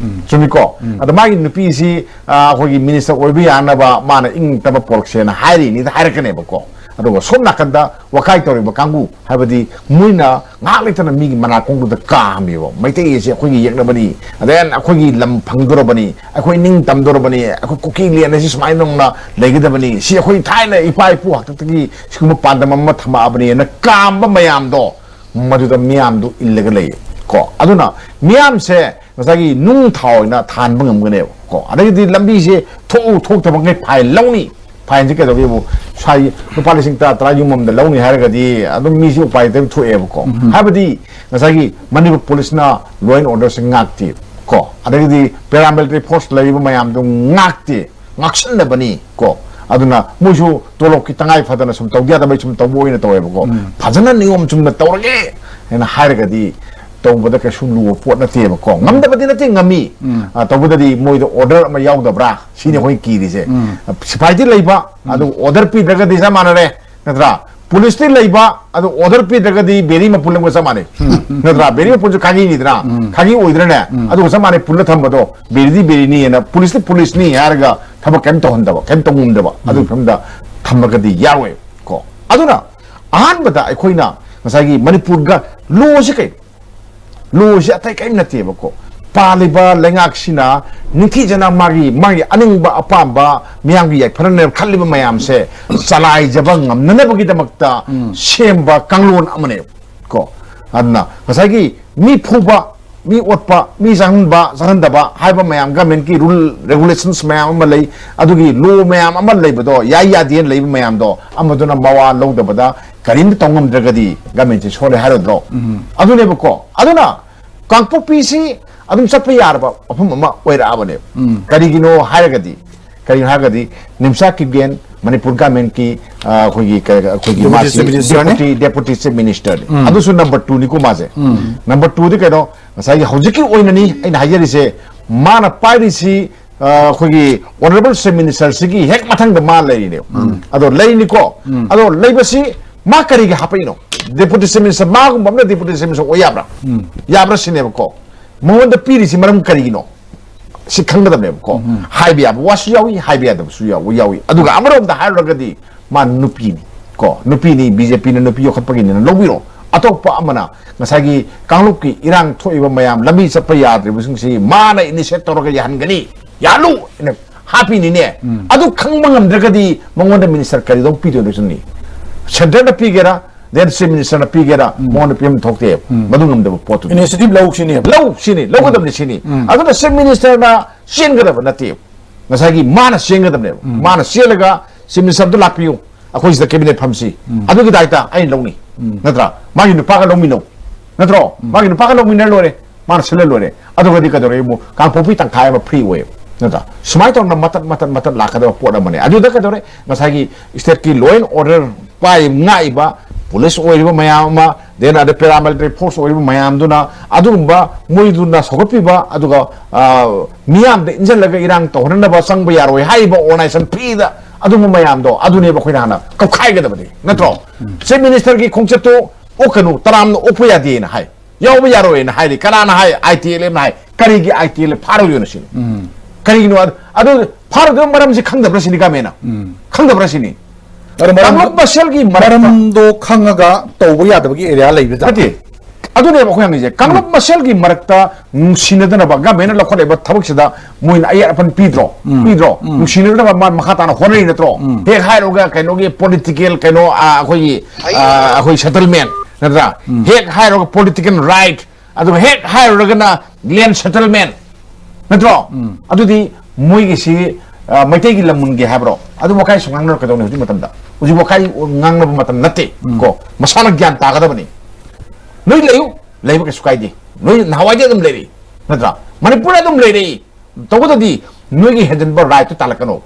ꯆꯨꯝꯃꯤꯀꯣ? ꯑꯗ ꯃꯥꯒꯤ ꯅꯨꯄꯤꯁꯤ, ꯑ, ꯑꯩꯈꯣꯏꯒꯤ minister ꯑꯣꯏꯕ ꯌꯥꯅꯕ ꯃꯥꯅ ꯏꯪ ꯇꯞꯄ ꯄꯣꯔꯛꯁꯦꯅ ꯍꯥꯏꯔꯤꯅꯤꯗ ꯍꯥꯏꯔꯛꯀꯅꯦꯕꯀꯣ꯫ ꯑꯗꯨꯒ ꯁꯣꯝ ꯅꯥꯀꯟꯗ ꯋꯥꯀꯥꯏ ꯇꯧꯔꯤꯕ ꯀꯥꯡꯕꯨ, ꯍꯥꯏꯕꯗꯤ ꯃꯣꯏꯅ ꯉꯥꯏꯍꯥꯛ ꯂꯩꯇꯅ ꯃꯤꯒꯤ ꯃꯅꯥꯀꯣꯡꯗꯨꯗ ꯀꯥꯝꯃꯦꯕ꯫ ꯃꯩꯇꯩ ꯑꯁꯤ ꯑꯩꯈꯣꯏꯒꯤ ꯌꯦꯛꯅꯕꯅꯤ, then ꯑꯩꯈꯣꯏꯒꯤ ꯂꯝ ꯐꯪꯗꯣꯔꯕꯅꯤ, ꯑꯩꯈꯣꯏ ꯅꯤꯡ ꯇꯝꯗꯣꯔꯕꯅꯤ, ꯑꯩꯈꯣꯏ ꯀꯨꯀꯤ land ꯑꯁꯤ ꯁꯨꯃꯥꯏꯅ ꯅꯧꯅ ꯂꯩꯒꯗꯕꯅꯤ, ꯁꯤ ꯑꯩꯈꯣꯏ ꯊꯥꯏꯅ ꯏꯄꯥ ꯏꯄꯨ ꯍꯥꯛꯇꯛꯇꯒꯤ ꯁꯤꯒꯨꯝꯕ ꯄꯥꯟꯗꯝ ꯑꯃ ꯊꯝꯃꯛꯑꯕꯅꯤꯅ ꯀꯥꯝꯕ ꯃꯌꯥꯝꯗꯣ ꯃꯗꯨꯗ ꯃꯤꯌꯥꯝꯗꯨ ꯏꯜꯂꯒ ꯂꯩꯌꯦ꯫ ꯀꯣ꯫ ꯑꯗꯨꯅ ꯃꯤꯌꯥꯝꯁꯦ ꯉꯁꯥꯏꯒꯤ ꯅꯨꯡ ꯊꯥꯎ ꯑꯣꯏꯅ ꯊꯥꯟꯕ ꯉꯝꯒꯅꯦꯕ ꯀꯣ꯫ ꯑꯗꯒꯤꯗꯤ ꯂꯝꯕꯤꯁꯦ ꯊꯣꯛꯎ ꯊꯣꯛꯇꯕ ꯃꯈꯩ ꯐꯥꯏꯟ ꯂꯧꯅꯤ꯫ ꯐꯥꯏꯟꯁꯦ ꯀꯩꯗꯧꯒꯦꯕꯨ? ꯁ꯭ꯋꯥꯏ ꯂꯨꯄꯥ ꯂꯤꯁꯤꯡ ꯇꯔꯥ, ꯇꯔꯥ ꯌꯨꯝ ꯑꯃꯗ ꯂꯧꯅꯤ ꯍꯥꯏꯔꯒꯗꯤ ꯑꯗꯨꯝ ꯃꯤꯁꯤ ꯎꯄꯥꯏ ꯂꯩꯇꯕ ꯊꯣꯛꯑꯦꯕꯀꯣ꯫ ꯍꯥꯏꯕꯗꯤ ꯉꯁꯥꯏꯒꯤ ꯃꯅꯤꯄꯨꯔ ꯄꯨꯂꯤꯁꯅ law and order ꯁꯦ ꯉꯥꯛꯇꯦ ꯀꯣ꯫ ꯑꯗꯒꯤꯗꯤ paramilitary force ꯂꯩꯔꯤꯕ ꯃꯌꯥꯝꯗꯨ ꯉꯥꯛꯇꯦ, ꯉꯥꯛꯁꯟꯅꯕꯅꯤ ꯀꯣ꯫ ꯑꯗꯨꯅ ꯃꯣꯏꯁꯨ ꯇꯣꯂꯣꯞꯀꯤ ꯇꯉꯥꯏ ꯐꯗꯅ ꯁꯨꯝ ꯇꯧꯗ ꯌꯥꯗꯕꯩ ꯁꯨꯝ ꯇꯧꯕ ꯑꯣꯏꯅ ꯇꯧꯋꯦꯕꯀꯣ꯫ ꯐꯖꯅ ꯅꯤꯌꯣꯝ ꯆꯨꯝꯅ ꯇꯧꯔꯒꯦ ꯍꯥꯏꯅ ꯍꯥꯏꯔꯒꯗꯤ ꯇꯧꯕꯗ ꯀꯩꯁꯨ ꯂꯨꯕ ꯄꯣꯠ ꯅꯠꯇꯦꯕꯀꯣ꯫ ꯉꯝꯗꯕꯗꯤ ꯅꯠꯇꯦ, ꯉꯝꯃꯤ꯫ ꯑ, ꯇꯧꯕꯗꯗꯤ ꯃꯣꯏꯗ order ꯑꯃ ꯌꯥꯎꯗꯕ꯭ꯔꯥ ꯁꯤꯅꯤ ꯑꯩꯈꯣꯏ ꯀꯤꯔꯤꯁꯦ꯫ ꯁꯤꯐꯥꯏꯗꯤ ꯂꯩꯕ, ꯑꯗꯨ order ꯄꯤꯗ꯭ꯔꯒꯗꯤ ꯆꯞ ꯃꯥꯟꯅꯔꯦ, ꯅꯠꯇ꯭ꯔꯥ? ꯄꯨꯂꯤꯁꯇꯤ ꯂꯩꯕ, ꯑꯗꯨ order ꯄꯤꯗ꯭ꯔꯒꯗꯤ ꯕꯦꯔꯤ ꯃꯄꯨꯜ ꯑꯃꯒ ꯆꯞ ꯃꯥꯟꯅꯩ꯫ ꯅꯠꯇ꯭ꯔꯥ? ꯕꯦꯔꯤ ꯃꯄꯨꯜꯁꯨ ꯈꯥꯒꯤꯅꯤꯗꯅ, ꯈꯥꯒꯤ ꯑꯣꯏꯗ꯭ꯔꯅꯦ? ꯑꯗꯨꯒ ꯆꯞ ꯃꯥꯟꯅꯩ, ꯄꯨꯜꯂ ꯊꯝꯕꯗꯣ ꯕꯦꯔꯤꯗꯤ ꯕꯦꯔꯤꯅꯤꯅ, ꯄꯨꯂꯤꯁꯇꯤ ꯄꯨꯂꯤꯁꯅꯤ ꯍꯥꯏꯔꯒ ꯊꯕꯛ ꯀꯩꯝ ꯇꯧꯍꯟꯗꯕ, ꯀꯩꯝ ꯇꯧꯅꯤꯡꯗꯕ, ꯑꯗꯨꯒꯤ ꯐꯤꯕꯝꯗ ꯊꯝꯃꯒꯗꯤ ꯌꯥꯔꯣꯏ ꯀꯣ꯫ ꯑꯗꯨꯅ ꯑꯍꯥꯟꯕꯗ ꯑꯩꯈꯣꯏꯅ ꯉꯁꯥꯏꯒꯤ ꯃꯅꯤꯄꯨꯔꯒ law ꯁꯤ ꯀꯩ, law ꯁꯤ ꯑꯇꯩ ꯀꯔꯤꯝ ꯅꯠꯇꯦꯕꯀꯣ꯫ ꯄꯥꯜꯂꯤꯕ ꯂꯩꯉꯥꯛꯁꯤꯅ ꯅꯤꯡꯊꯤꯖꯅ ꯃꯥꯒꯤ, ꯃꯥꯒꯤ ꯑꯅꯤꯡꯕ ꯑꯄꯥꯝꯕ, ꯃꯤꯌꯥꯝꯒꯤ ꯌꯥꯏꯐꯅꯅꯦ ꯈꯜꯂꯤꯕ ꯃꯌꯥꯝꯁꯦ ꯆꯂꯥꯏꯖꯕ ꯉꯝꯅꯅꯕꯒꯤꯗꯃꯛꯇ ꯁꯦꯝꯕ ꯀꯥꯡꯂꯣꯟ ꯑꯃꯅꯦꯕ ꯀꯣ꯫ ꯑꯗꯨꯅ ꯉꯁꯥꯏꯒꯤ ꯃꯤ ꯐꯨꯕ, ꯃꯤ ꯑꯣꯠꯄ, ꯃꯤ ꯆꯪꯍꯟꯕ, ꯆꯪꯍꯟꯗꯕ ꯍꯥꯏꯕ ꯃꯌꯥꯝ, government ꯀꯤ rule regulations ꯃꯌꯥꯝ ꯑꯃ ꯂꯩ, ꯑꯗꯨꯒꯤ law ꯃꯌꯥꯝ ꯑꯃ ꯂꯩꯕꯗꯣ, ꯌꯥꯏ ꯌꯥꯗꯦꯅ ꯂꯩꯕ ꯃꯌꯥꯝꯗꯣ, ꯑꯃꯗꯨꯅ ꯃꯋꯥ ꯂꯧꯗꯕꯗ ꯀꯔꯤꯝꯇ ꯇꯧ ꯉꯝꯗ꯭ꯔꯒꯗꯤ government ꯁꯦ ꯁꯣꯜꯂꯦ ꯍꯥꯏꯔꯣꯏꯗ꯭ꯔꯣ? ꯑꯗꯨꯅꯦꯕꯀꯣ꯫ ꯑꯗꯨꯅ ꯀꯥꯡꯄꯣꯛꯄꯤꯁꯤ ꯑꯗꯨꯝ ꯆꯠꯄ ꯌꯥꯔꯕ ꯃꯐꯝ ꯑꯃ ꯑꯣꯏꯔꯛꯑꯕꯅꯦꯕ꯫ ꯀꯔꯤꯒꯤꯅꯣ ꯍꯥꯏꯔꯒꯗꯤ, ꯀꯔꯤꯒꯤꯅꯣ ꯍꯥꯏꯔꯒꯗꯤ ꯅꯤꯝꯆꯥ ꯀꯤꯞꯒꯦꯟ, ꯃꯅꯤꯄꯨꯔ government ꯀꯤ, ꯑ, ꯑꯩꯈꯣꯏꯒꯤ ꯀ-, ꯑꯩꯈꯣꯏꯒꯤ Deputy ꯃꯥꯁꯤ Chief Minister ꯅꯤ꯫ Deputy, Deputy Chief Minister ꯅꯤ꯫ ꯑꯗꯨꯁꯨ number two ꯅꯤꯀꯣ ꯃꯥꯁꯦ꯫ Number two ꯗꯤ ꯀꯩꯅꯣ, ꯉꯁꯥꯏꯒꯤ ꯍꯧꯖꯤꯛꯀꯤ ꯑꯣꯏꯅꯅꯤ ꯑꯩꯅ ꯍꯥꯏꯖꯔꯤꯁꯦ, ꯃꯥꯅ ꯄꯥꯏꯔꯤꯁꯤ, ꯑ, ꯑꯩꯈꯣꯏꯒꯤ Honourable Chief Minister ꯁꯤꯒꯤ ꯍꯦꯛ ꯃꯊꯪꯗ ꯃꯥ ꯂꯩꯔꯤꯅꯦꯕ꯫ ꯑꯗꯣ ꯂꯩꯔꯤꯅꯤꯀꯣ꯫ ꯑꯗꯣ ꯂꯩꯕꯁꯤ ꯃꯥ ꯀꯔꯤꯒꯤ ꯍꯥꯞꯄꯛꯏꯅꯣ? Deputy Chief Minister, ꯃꯥꯒꯨꯝꯕ ꯑꯃꯅ Deputy Chief Minister ꯑꯣꯏ ꯌꯥꯕ꯭ꯔꯥ? ꯌꯥꯕ꯭ꯔꯥ ꯁꯤꯅꯦꯕꯀꯣ꯫ ꯃꯉꯣꯟꯗ ꯄꯤꯔꯤꯁꯤ ꯃꯔꯝ ꯀꯔꯤꯒꯤꯅꯣ? ꯁꯤ ꯈꯪꯒꯗꯕꯅꯦꯕꯀꯣ꯫ ꯍꯥꯏꯕ ꯌꯥꯕ ꯋꯥꯁꯨ ꯌꯥꯎꯏ, ꯍꯥꯏꯕ ꯌꯥꯗꯕꯁꯨ ꯌꯥꯎ-, ꯌꯥꯎꯏ꯫ ꯑꯗꯨꯒ ꯑꯃꯔꯣꯝꯗ ꯍꯥꯏꯔꯨꯔꯒꯗꯤ ꯃꯥ ꯅꯨꯄꯤꯅꯤ ꯀꯣ, ꯅꯨꯄꯤꯅꯤ, BJP ꯅ ꯅꯨꯄꯤ ꯌꯣꯛꯈꯠꯄꯒꯤꯅꯤꯅ ꯂꯧꯕꯤꯔꯣ꯫ ꯑꯇꯣꯞꯄ ꯑꯃꯅ ꯉꯁꯥꯏꯒꯤ ꯀꯥꯡꯂꯨꯞꯀꯤ ꯏꯔꯥꯡ ꯊꯣꯛꯏꯕ ꯃꯌꯥꯝ, ꯂꯝꯕꯤ ꯆꯠꯄ ꯌꯥꯗ꯭ꯔꯤꯕꯁꯤꯡꯁꯤ ꯃꯥꯅ initiate ꯇꯧꯔꯒ ꯌꯥꯍꯟꯒꯅꯤ, ꯌꯥꯍꯜꯂꯨ ꯍꯥꯏꯅ ꯍꯥꯞꯄꯤꯅꯤꯅꯦ꯫ ꯑꯗꯨ ꯈꯪꯕ ꯉꯝꯗ꯭ꯔꯒꯗꯤ ꯃꯉꯣꯟꯗ minister ꯀꯔꯤꯗꯧ ꯄꯤꯗꯣꯏꯅꯣ ꯁꯤꯅꯤ? Centre ꯗ ꯄꯤꯒꯦꯔꯥ, Then Chief Minister ꯅ ꯄꯤꯒꯦꯔꯥ, ꯃꯉꯣꯟꯗ ꯄꯤꯐꯝ ꯊꯣꯛꯇꯦ꯫ ꯃꯗꯨ ꯉꯝꯗꯕ ꯄꯣꯠꯇꯨꯗꯤ꯫ Initiative ꯂꯧ ꯁꯤꯅꯦꯕ꯫ ꯂꯧ ꯁꯤꯅꯤ, ꯂꯧꯒꯗꯕꯅꯤ ꯁꯤꯅꯤ꯫ ꯑꯗꯨꯅ Chief Minister ꯅ ꯆꯦꯟꯒꯗꯕ ꯅꯠꯇꯦ꯫ ꯉꯁꯥꯏꯒꯤ ꯃꯥꯅ ꯆꯦꯟꯒꯗꯕꯅꯦꯕ꯫ ꯃꯥꯅ ꯆꯦꯜꯂꯒ Chief Minister ꯑꯝꯇ ꯂꯥꯛꯄꯤꯌꯨ, ꯑꯩꯈꯣꯏ ꯁꯤꯗ cabinet ꯐꯝꯁꯤ꯫ ꯑꯗꯨꯒꯤ ꯗꯥꯏꯇ ꯑꯩꯅ ꯂꯧꯅꯤ꯫ ꯅꯠꯇ꯭ꯔꯥ? ꯃꯥꯒꯤ ꯅꯨꯄꯥꯒ ꯂꯧꯃꯤꯟꯅꯧ꯫ ꯅꯠꯇ꯭ꯔꯣ? ꯃꯥꯒꯤ ꯅꯨꯄꯥꯒ ꯂꯧꯃꯤꯟꯅꯔ ꯂꯣꯏꯔꯦ꯫ ꯃꯥꯅ ꯁꯤꯜꯂ ꯂꯣꯏꯔꯦ꯫ ꯑꯗꯨꯒꯗꯤ ꯀꯩꯗꯧꯔꯦ? ꯑꯃꯨꯛ ꯀꯥꯡꯄꯣꯛꯄꯤ ꯇꯪꯈꯥꯏ ꯑꯃ free ꯑꯣꯏꯌꯦꯕ꯫ ꯅꯠꯇ꯭ꯔꯥ? ꯁꯨꯃꯥꯏꯅ ꯇꯧꯅ ꯃꯇꯠ, ꯃꯇꯠ, ꯃꯇꯠ ꯂꯥꯛꯀꯗꯕ ꯄꯣꯠ ꯑꯃꯅꯦ꯫ ꯑꯗꯨꯗ ꯀꯩꯗꯧꯔꯦ? ꯉꯁꯥꯏꯒꯤ state ꯀꯤ law and order ꯄꯥꯏ, ꯉꯥꯛꯏꯕ police ꯑꯣꯏꯔꯤꯕ ꯃꯌꯥꯝ ꯑꯃ, then ꯑꯗ paramilitary force ꯑꯣꯏꯔꯤꯕ ꯃꯌꯥꯝꯗꯨꯅ, ꯑꯗꯨꯒꯨꯝꯕ ꯃꯣꯏꯗꯨꯅ ꯁꯧꯒꯠꯄꯤꯕ, ꯑꯗꯨꯒ, ꯑ, ꯃꯤꯌꯥꯝꯗ ꯏꯟꯁꯤꯜꯂꯒ ꯏꯔꯥꯡ ꯇꯧꯍꯟꯅꯕ ꯆꯪꯕ ꯌꯥꯔꯣꯏ ꯍꯥꯏꯔꯤꯕ organization free ꯗ ꯑꯗꯨꯒꯨꯝꯕ ꯃꯌꯥꯝꯗꯣ, ꯑꯗꯨꯅꯦꯕ ꯑꯩꯈꯣꯏꯅ ꯍꯥꯟꯅ ꯀꯧꯈꯥꯏꯒꯗꯕꯗꯤ, ꯅꯠꯇ꯭ꯔꯣ? Chief Minister ꯒꯤ ꯈꯣꯡꯆꯠꯇꯣ ꯑꯣꯛꯀꯅꯨ, ꯇꯔꯥꯝꯅ ꯑꯣꯛꯄ ꯌꯥꯗꯦꯅ ꯍꯥꯏ꯫ ꯌꯥꯎꯕ ꯌꯥꯔꯣꯏꯅ ꯍꯥꯏꯔꯤ꯫ ꯀꯅꯥꯅ ꯍꯥꯏ? I T L F ꯅ ꯍꯥꯏ꯫ ꯀꯔꯤꯒꯤ I T L F ꯐꯥꯔꯣꯏꯗꯣꯏꯅꯣ ꯁꯤꯅꯤ? ꯀꯔꯤꯒꯤꯅꯣ ꯑꯗꯨ, ꯑꯗꯨ ꯐꯥꯔꯣꯏꯗꯕ ꯃꯔꯝꯁꯤ ꯈꯪꯗꯕ꯭ꯔꯥ ꯁꯤꯅꯤ, government ꯅ? ꯈꯪꯗꯕ꯭ꯔꯥ ꯁꯤꯅꯤ? ꯑꯗꯣ ꯃꯔꯝ-, ꯀꯥꯡꯂꯨꯞ ꯃꯁꯦꯜꯒꯤ ꯃꯔꯛꯇ ꯃꯔꯝꯗꯣ ꯈꯪꯉꯒ ꯇꯧꯕ ꯌꯥꯗꯕꯒꯤ area ꯂꯩꯕꯗ? ꯅꯠꯇꯦ꯫ ꯑꯗꯨꯅꯦꯕ ꯑꯩꯈꯣꯏ ꯍꯪꯉꯤꯁꯦ꯫ ꯀꯥꯡꯂꯨꯞ ꯃꯁꯦꯜꯒꯤ ꯃꯔꯛꯇ ꯅꯨꯡꯁꯤꯅꯗꯅꯕ government ꯅ ꯂꯧꯈꯠꯂꯛꯏꯕ ꯊꯕꯛꯁꯤꯗ ꯃꯣꯏꯅ ꯑꯌꯦꯠ ꯑꯄꯟ ꯄꯤꯗ꯭ꯔꯣ? ꯄꯤꯗ꯭ꯔꯣ? ꯅꯨꯡꯁꯤꯅꯗꯅꯕ ꯃꯥ ꯃꯈꯥ ꯇꯥꯅ ꯍꯣꯠꯅꯔꯤ ꯅꯠꯇ꯭ꯔꯣ? ꯍꯦꯛ ꯍꯥꯏꯔꯨꯔꯒ ꯀꯩꯅꯣꯒꯤ political ꯀꯩꯅꯣ, ꯑ, ꯑꯩꯈꯣꯏꯒꯤ, ꯑ, ꯑꯩꯈꯣꯏ settlement ꯅꯠꯇ꯭ꯔꯥ? ꯍꯦꯛ ꯍꯥꯏꯔꯨꯔꯒ political right, ꯑꯗꯨꯒ ꯍꯦꯛ ꯍꯥꯏꯔꯨꯔꯒꯅ land settlement, ꯅꯠꯇ꯭ꯔꯣ? ꯑꯗꯨꯗꯤ ꯃꯣꯏꯒꯤꯁꯤ, ꯑ, ꯃꯩꯇꯩꯒꯤ ꯂꯝ ꯃꯨꯟꯒꯦ ꯍꯥꯏꯕ꯭ꯔꯣ? ꯑꯗꯨ ꯋꯥꯈꯥꯏꯁꯨ ꯉꯥꯡꯅꯔꯛꯀꯗꯧꯅꯤ ꯍꯧꯖꯤꯛ ꯃꯇꯝꯗ꯫ ꯍꯧꯖꯤꯛ ꯋꯥꯈꯥꯏ ꯉꯥꯡꯅꯕ ꯃꯇꯝ ꯅꯠꯇꯦ ꯀꯣ꯫ ꯃꯁꯥꯅ ꯒ꯭ꯌꯥꯟ ꯇꯥꯒꯗꯕꯅꯤ꯫ ꯅꯣꯏ ꯂꯩꯌꯨ, ꯂꯩꯕ ꯀꯩꯁꯨ ꯀꯥꯏꯗꯦ꯫ ꯅꯣꯏ ꯅꯍꯥꯟꯋꯥꯏꯗꯩ ꯑꯗꯨꯝ ꯂꯩꯔꯛꯏ, ꯅꯠꯇ꯭ꯔꯥ? ꯃꯅꯤꯄꯨꯔꯗ ꯑꯗꯨꯝ ꯂꯩꯔꯛꯏ꯫ ꯇꯧꯕꯗꯗꯤ ꯅꯣꯏꯒꯤ ꯍꯦꯟꯖꯟꯕ right ꯇꯨ ꯇꯥꯜꯂꯛꯀꯅꯨ,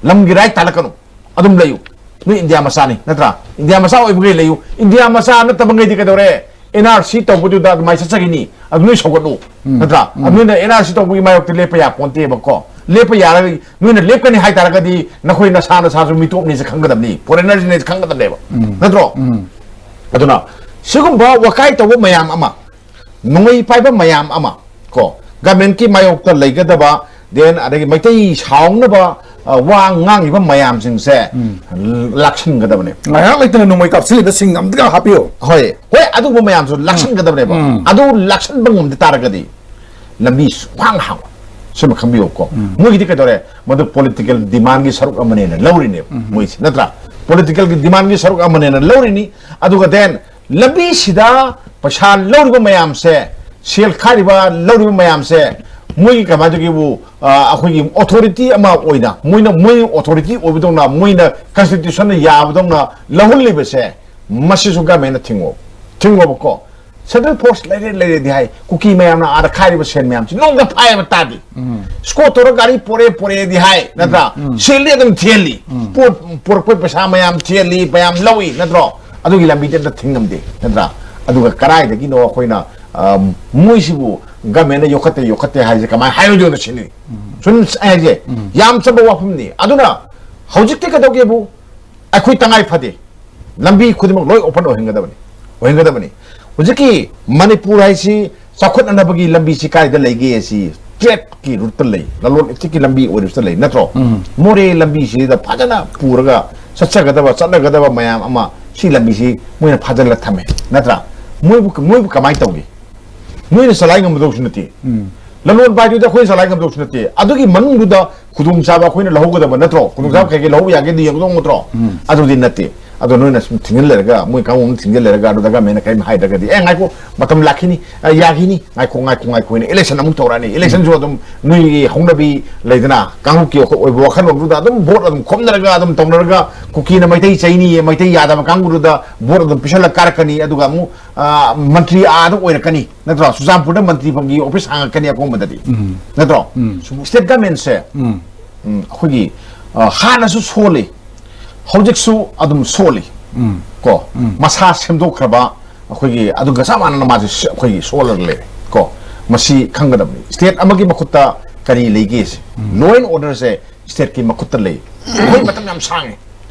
ꯂꯝꯒꯤ right ꯇꯥꯜꯂꯛꯀꯅꯨ꯫ ꯑꯗꯨꯝ ꯂꯩꯌꯨ꯫ ꯅꯣꯏ ꯏꯟꯗꯤꯌꯥ ꯃꯆꯥꯅꯤ, ꯅꯠꯇ꯭ꯔꯥ? ꯏꯟꯗꯤꯌꯥ ꯃꯆꯥ ꯑꯣꯏꯕꯈꯩ ꯂꯩꯌꯨ꯫ ꯏꯟꯗꯤꯌꯥ ꯃꯆꯥ ꯅꯠꯇꯕꯉꯩꯗꯤ ꯀꯩꯗꯧꯔꯦ? N R C ꯇꯧꯕꯗꯨꯗ ꯑꯗꯨꯃꯥꯏꯅ ꯆꯠꯆꯈꯤꯅꯤ꯫ ꯑꯗꯨ ꯅꯣꯏ ꯁꯧꯒꯠꯂꯨ, ꯅꯠꯇ꯭ꯔꯥ? ꯑꯗꯨ ꯅꯣꯏꯅ N R C ꯇꯧꯕꯒꯤ ꯃꯥꯌꯣꯛꯇ ꯂꯦꯞꯄ ꯌꯥꯄꯣꯟꯇꯦꯕꯀꯣ꯫ ꯂꯦꯞꯄ ꯌꯥꯔꯒ, ꯅꯣꯏꯅ ꯂꯦꯞꯀꯅꯤ ꯍꯥꯏ ꯇꯥꯔꯒꯗꯤ ꯅꯈꯣꯏ ꯅꯁꯥ ꯅꯁꯥꯁꯨ ꯃꯤꯇꯣꯞꯅꯤꯁꯦ ꯈꯪꯒꯗꯕꯅꯤ, foreigner ꯅꯤꯁꯦ ꯈꯪꯒꯗꯕꯅꯦꯕ, ꯅꯠꯇ꯭ꯔꯣ? ꯑꯗꯨꯅ ꯁꯤꯒꯨꯝꯕ ꯋꯥꯀꯥꯏ ꯇꯧꯕ ꯃꯌꯥꯝ ꯑꯃ, ꯅꯣꯡꯃꯩ ꯄꯥꯏꯕ ꯃꯌꯥꯝ ꯑꯃ ꯀꯣ, government ꯀꯤ ꯃꯥꯌꯣꯛꯇ ꯂꯩꯒꯗꯕ, then ꯑꯗꯒꯤ ꯃꯩꯇꯩ ꯁꯥꯎꯅꯕ, ꯑ, ꯋꯥ ꯉꯥꯡꯉꯤꯕ ꯃꯌꯥꯝꯁꯤꯡꯁꯦ ꯂꯥꯛꯁꯤꯟꯒꯗꯕꯅꯦ꯫ ꯉꯥꯏꯍꯥꯛ ꯂꯩꯇꯅ ꯅꯣꯡꯃꯩ ꯀꯥꯞꯁꯤꯜꯂꯤꯗ ꯁꯤꯡ ꯑꯝꯇꯒ ꯍꯥꯞꯄꯤꯌꯣ꯫ ꯍꯣꯏ, ꯍꯣꯏ, ꯑꯗꯨꯒꯨꯝꯕ ꯃꯌꯥꯝꯁꯨ ꯂꯥꯛꯁꯤꯟꯒꯗꯕꯅꯦꯕ꯫ ꯑꯗꯨ ꯂꯥꯛꯁꯤꯟꯕ ꯉꯝꯗ ꯇꯥꯔꯒꯗꯤ ꯂꯝꯕꯤ ꯁꯨꯡꯍꯥꯡ ꯍꯥꯡꯉꯣꯏ꯫ ꯁꯤꯃ ꯈꯪꯕꯤꯌꯨꯀꯣ꯫ ꯃꯣꯏꯒꯤꯗꯤ ꯀꯩꯗꯧꯔꯦ? ꯃꯗꯨ political demand ꯒꯤ ꯁꯔꯨꯛ ꯑꯃꯅꯦꯅ ꯂꯧꯔꯤꯅꯦꯕ ꯃꯣꯏꯁꯦ, ꯅꯠꯇ꯭ꯔꯥ? ꯄꯣꯂꯤꯇꯤꯀꯦꯜꯒꯤ ꯗꯤꯃꯥꯟꯒꯤ ꯁꯔꯨꯛ ꯑꯃꯅꯦꯅ ꯂꯧꯔꯤꯅꯤ꯫ ꯑꯗꯨꯒ then ꯂꯝꯕꯤꯁꯤꯗ ꯄꯩꯁꯥ ꯂꯧꯔꯤꯕ ꯃꯌꯥꯝꯁꯦ, ꯁꯦꯜ ꯈꯥꯏꯔꯤꯕ, ꯂꯧꯔꯤꯕ ꯃꯌꯥꯝꯁꯦ, ꯃꯣꯏꯒꯤ ꯀꯃꯥꯏꯅ ꯇꯧꯒꯦꯕꯨ, ꯑ, ꯑꯩꯈꯣꯏꯒꯤ ꯑꯣꯊꯣꯔꯤꯇꯤ ꯑꯃ ꯑꯣꯏꯅ, ꯃꯣꯏꯅ, ꯃꯣꯏ ꯑꯣꯊꯣꯔꯤꯇꯤ ꯑꯣꯏꯕꯗꯧꯅ, ꯃꯣꯏꯅ ꯀꯟꯁꯇꯤꯇ꯭ꯌꯨꯁꯟꯅ ꯌꯥꯕꯗꯧꯅ ꯂꯧꯍꯜꯂꯤꯕꯁꯦ, ꯃꯁꯤꯁꯨ ꯒꯃꯦꯟꯅ ꯊꯤꯡꯉꯣ, ꯊꯤꯡꯉꯣꯕꯀꯣ꯫ ꯁꯦꯟꯇ꯭ꯔꯦꯜ ꯐꯣꯔꯁ ꯂꯩꯔꯦ, ꯂꯩꯔꯦꯗꯤ ꯍꯥꯏ, ꯀꯨꯀꯤ ꯃꯌꯥꯝꯅ ꯑꯥꯗ ꯈꯥꯏꯔꯤꯕ ꯁꯦꯟ ꯃꯌꯥꯝꯁꯤ ꯅꯣꯡꯃꯇ ꯐꯥꯏꯕ ꯇꯥꯗꯦ꯫ ꯁ꯭ꯀꯣꯠ ꯇꯧꯔ ꯒꯥꯔꯤ ꯄꯣꯔꯛꯑꯦ, ꯄꯣꯔꯛꯑꯦꯗꯤ ꯍꯥꯏ, ꯅꯠꯇ꯭ꯔꯥ? ꯁꯦꯜꯗꯤ ꯑꯗꯨꯝ ꯊꯤꯍꯜꯂꯤ꯫ ꯄꯣꯠ ꯄꯨꯔꯛꯄꯩ ꯄꯩꯁꯥ ꯃꯌꯥꯝ ꯊꯤꯍꯜꯂꯤ, ꯃꯌꯥꯝ ꯂꯧꯏ, ꯅꯠꯇ꯭ꯔꯣ? ꯑꯗꯨꯒꯤ ꯂꯝꯕꯤꯗꯤ ꯑꯝꯇ ꯊꯤꯡꯉꯝꯗꯦ, ꯅꯠꯇ꯭ꯔꯥ? ꯑꯗꯨꯒ ꯀꯗꯥꯏꯗꯒꯤꯅꯣ ꯑꯩꯈꯣꯏꯅ, ꯑ, ꯃꯣꯏꯁꯤꯕꯨ ꯒꯃꯦꯟꯅ ꯌꯣꯛꯈꯠꯇꯦ, ꯌꯣꯛꯈꯠꯇꯦ ꯍꯥꯏꯁꯦ ꯀꯃꯥꯏꯅ ꯍꯥꯏꯔꯣꯏꯗꯣꯏꯅꯣ ꯁꯤꯅꯤ꯫ ꯁꯨꯝ ꯑꯩ ꯍꯥꯏꯁꯦ, ꯌꯥꯝ ꯆꯝꯕ ꯋꯥꯐꯝꯅꯤ꯫ ꯑꯗꯨꯅ ꯍꯧꯖꯤꯛꯇꯤ ꯀꯩꯗꯧꯒꯦꯕꯨ, ꯑꯩꯈꯣꯏ ꯇꯉꯥꯏ ꯐꯗꯦ꯫ ꯂꯝꯕꯤ ꯈꯨꯗꯤꯡꯃꯛ ꯂꯣꯏ ꯑꯣꯄꯟ ꯑꯣꯏꯍꯟꯒꯗꯕꯅꯤ, ꯑꯣꯏꯍꯟꯒꯗꯕꯅꯤ꯫ ꯍꯧꯖꯤꯛꯀꯤ ꯃꯅꯤꯄꯨꯔ ꯍꯥꯏꯁꯤ ꯆꯥꯎꯈꯠꯅꯅꯕꯒꯤ ꯂꯝꯕꯤꯁꯤ ꯀꯥꯏꯗ ꯂꯩꯒꯦ? ꯁꯤ ꯇ꯭ꯔꯦꯗꯀꯤ ꯔꯨꯠꯇ ꯂꯩ, ꯂꯂꯣꯟ ꯏꯇꯤꯛꯀꯤ ꯂꯝꯕꯤ ꯑꯣꯏꯔꯤꯕꯁꯤꯗ ꯂꯩ, ꯅꯠꯇ꯭ꯔꯣ? ꯃꯣꯔꯦ ꯂꯝꯕꯤꯁꯤꯗ ꯐꯖꯅ ꯄꯨꯔꯒ ꯆꯠꯆꯒꯗꯕ, ꯆꯠꯅꯒꯗꯕ ꯃꯌꯥꯝ ꯑꯃ ꯁꯤ ꯂꯝꯕꯤꯁꯤ ꯃꯣꯏꯅ ꯐꯥꯖꯤꯜꯂ ꯊꯝꯃꯦ, ꯅꯠꯇ꯭ꯔꯥ? ꯃꯣꯏꯕꯨ, ꯃꯣꯏꯕꯨ ꯀꯃꯥꯏꯅ ꯇꯧꯒꯦ? ꯃꯣꯏꯅ ꯆꯂꯥꯏ ꯉꯝꯒꯗꯧꯁꯨ ꯅꯠꯇꯦ꯫ ꯂꯂꯣꯟꯕ ꯍꯥꯏꯗꯨꯗꯤ ꯑꯩꯈꯣꯏꯅ ꯆꯂꯥꯏ ꯉꯝꯗꯧꯁꯨ ꯅꯠꯇꯦ꯫ ꯑꯗꯨꯒꯤ ꯃꯅꯨꯡꯗꯨꯗ ꯈꯨꯗꯣꯡꯆꯥꯕ ꯑꯩꯈꯣꯏꯅ ꯂꯧꯍꯧꯒꯗꯕ ꯅꯠꯇ꯭ꯔꯣ? ꯈꯨꯗꯣꯡꯆꯥꯕ ꯀꯩ ꯀꯩ ꯂꯧꯍꯧꯕ ꯌꯥꯒꯦꯗꯤ ꯌꯦꯡꯒꯗꯧ ꯅꯠꯇ꯭ꯔꯣ? ꯑꯗꯨꯗꯤ ꯅꯠꯇꯦ꯫ ꯑꯗꯣ ꯅꯣꯏꯅ ꯁꯨꯝ ꯊꯤꯡꯖꯤꯜ ꯂꯩꯔꯒ, ꯃꯣꯏ ꯀꯥꯡꯕꯨ ꯑꯃ ꯊꯤꯡꯖꯤꯜ ꯂꯩꯔꯒ, ꯑꯗꯨꯗ ꯒꯃꯦꯟꯅ ꯀꯔꯤꯝ ꯍꯥꯏꯗ꯭ꯔꯒꯗꯤ, "ꯑꯦ, ꯉꯥꯏꯈꯣ, ꯃꯇꯝ ꯂꯥꯛꯈꯤꯅꯤ, ꯑ, ꯌꯥꯈꯤꯅꯤ, ꯉꯥꯏꯈꯣ, ꯉꯥꯏꯈꯣ, ꯉꯥꯏꯈꯣ" ꯍꯥꯏꯅ ꯏꯂꯦꯛꯁꯟ ꯑꯃꯨꯛ ꯇꯧꯔꯛꯑꯅꯤ꯫ ꯏꯂꯦꯛꯁꯟꯁꯨ ꯑꯗꯨꯝ ꯅꯣꯏꯒꯤ ꯍꯧꯅꯕꯤ ꯂꯩꯗꯅ, ꯀꯥꯡꯂꯨꯞꯀꯤ ꯑꯣꯏꯕ ꯋꯥꯈꯜꯂꯣꯟꯗꯨꯗ ꯑꯗꯨꯝ ꯚꯣꯠ ꯑꯗꯨꯝ ꯈꯣꯝꯅꯔꯒ, ꯑꯗꯨꯝ ꯇꯧꯅꯔꯒ, ꯀꯨꯀꯤꯅ ꯃꯩꯇꯩ ꯆꯩꯅꯤꯌꯦ, ꯃꯩꯇꯩ ꯌꯥꯗꯕ ꯀꯥꯡꯕꯨꯗꯨꯗ ꯚꯣꯠ ꯑꯗꯨꯝ ꯄꯤꯁꯜꯂ ꯀꯥꯔꯛꯀꯅꯤ, ꯑꯗꯨꯒ ꯑꯃꯨꯛ, ꯑ, ꯃꯟꯇ꯭ꯔꯤ ꯑꯥꯗ ꯑꯣꯏꯔꯛꯀꯅꯤ, ꯅꯠꯇ꯭ꯔꯣ? ꯆꯨꯔꯆꯥꯟꯄꯨꯔꯗ ꯃꯟꯇ꯭ꯔꯤ ꯐꯪꯒꯤ ꯑꯣꯐꯤꯁ ꯍꯥꯡꯉꯛꯀꯅꯤ ꯑꯀꯣꯟꯕꯗꯗꯤ, ꯅꯠꯇ꯭ꯔꯣ? ꯁ꯭ꯇꯦꯠ ꯒꯃꯦꯟꯁꯦ, ꯎꯝ, ꯑꯩꯈꯣꯏꯒꯤ, ꯑ, ꯍꯥꯟꯅꯁꯨ ꯁꯣꯜꯂꯤ, ꯍꯧꯖꯤꯛꯁꯨ ꯑꯗꯨꯝ ꯁꯣꯜꯂꯤ, ꯀꯣ? ꯃꯁꯥ ꯁꯦꯝꯗꯣꯛꯈ꯭ꯔꯕ ꯑꯩꯈꯣꯏꯒꯤ ꯑꯗꯨꯒ ꯆꯞ ꯃꯥꯟꯅꯅ ꯃꯥꯁꯦ ꯁ-, ꯑꯩꯈꯣꯏꯒꯤ ꯁꯣꯜꯂꯒ ꯂꯩꯔꯦ, ꯀꯣ? ꯃꯁꯤ ꯈꯪꯒꯗꯕꯅꯤ꯫ ꯁ꯭ꯇꯦꯠ ꯑꯃꯒꯤ ꯃꯈꯨꯠꯇ ꯀꯔꯤ ꯂꯩꯒꯦ ꯁꯤ? ꯂꯣ ꯑꯦꯟ ꯑꯣꯔꯗꯔꯁꯦ ꯁ꯭ꯇꯦꯠꯀꯤ ꯃꯈꯨꯠꯇ ꯂꯩ꯫ ꯑꯩꯈꯣꯏ ꯃꯇꯝ ꯌꯥꯝ ꯁꯥꯡꯉꯦ꯫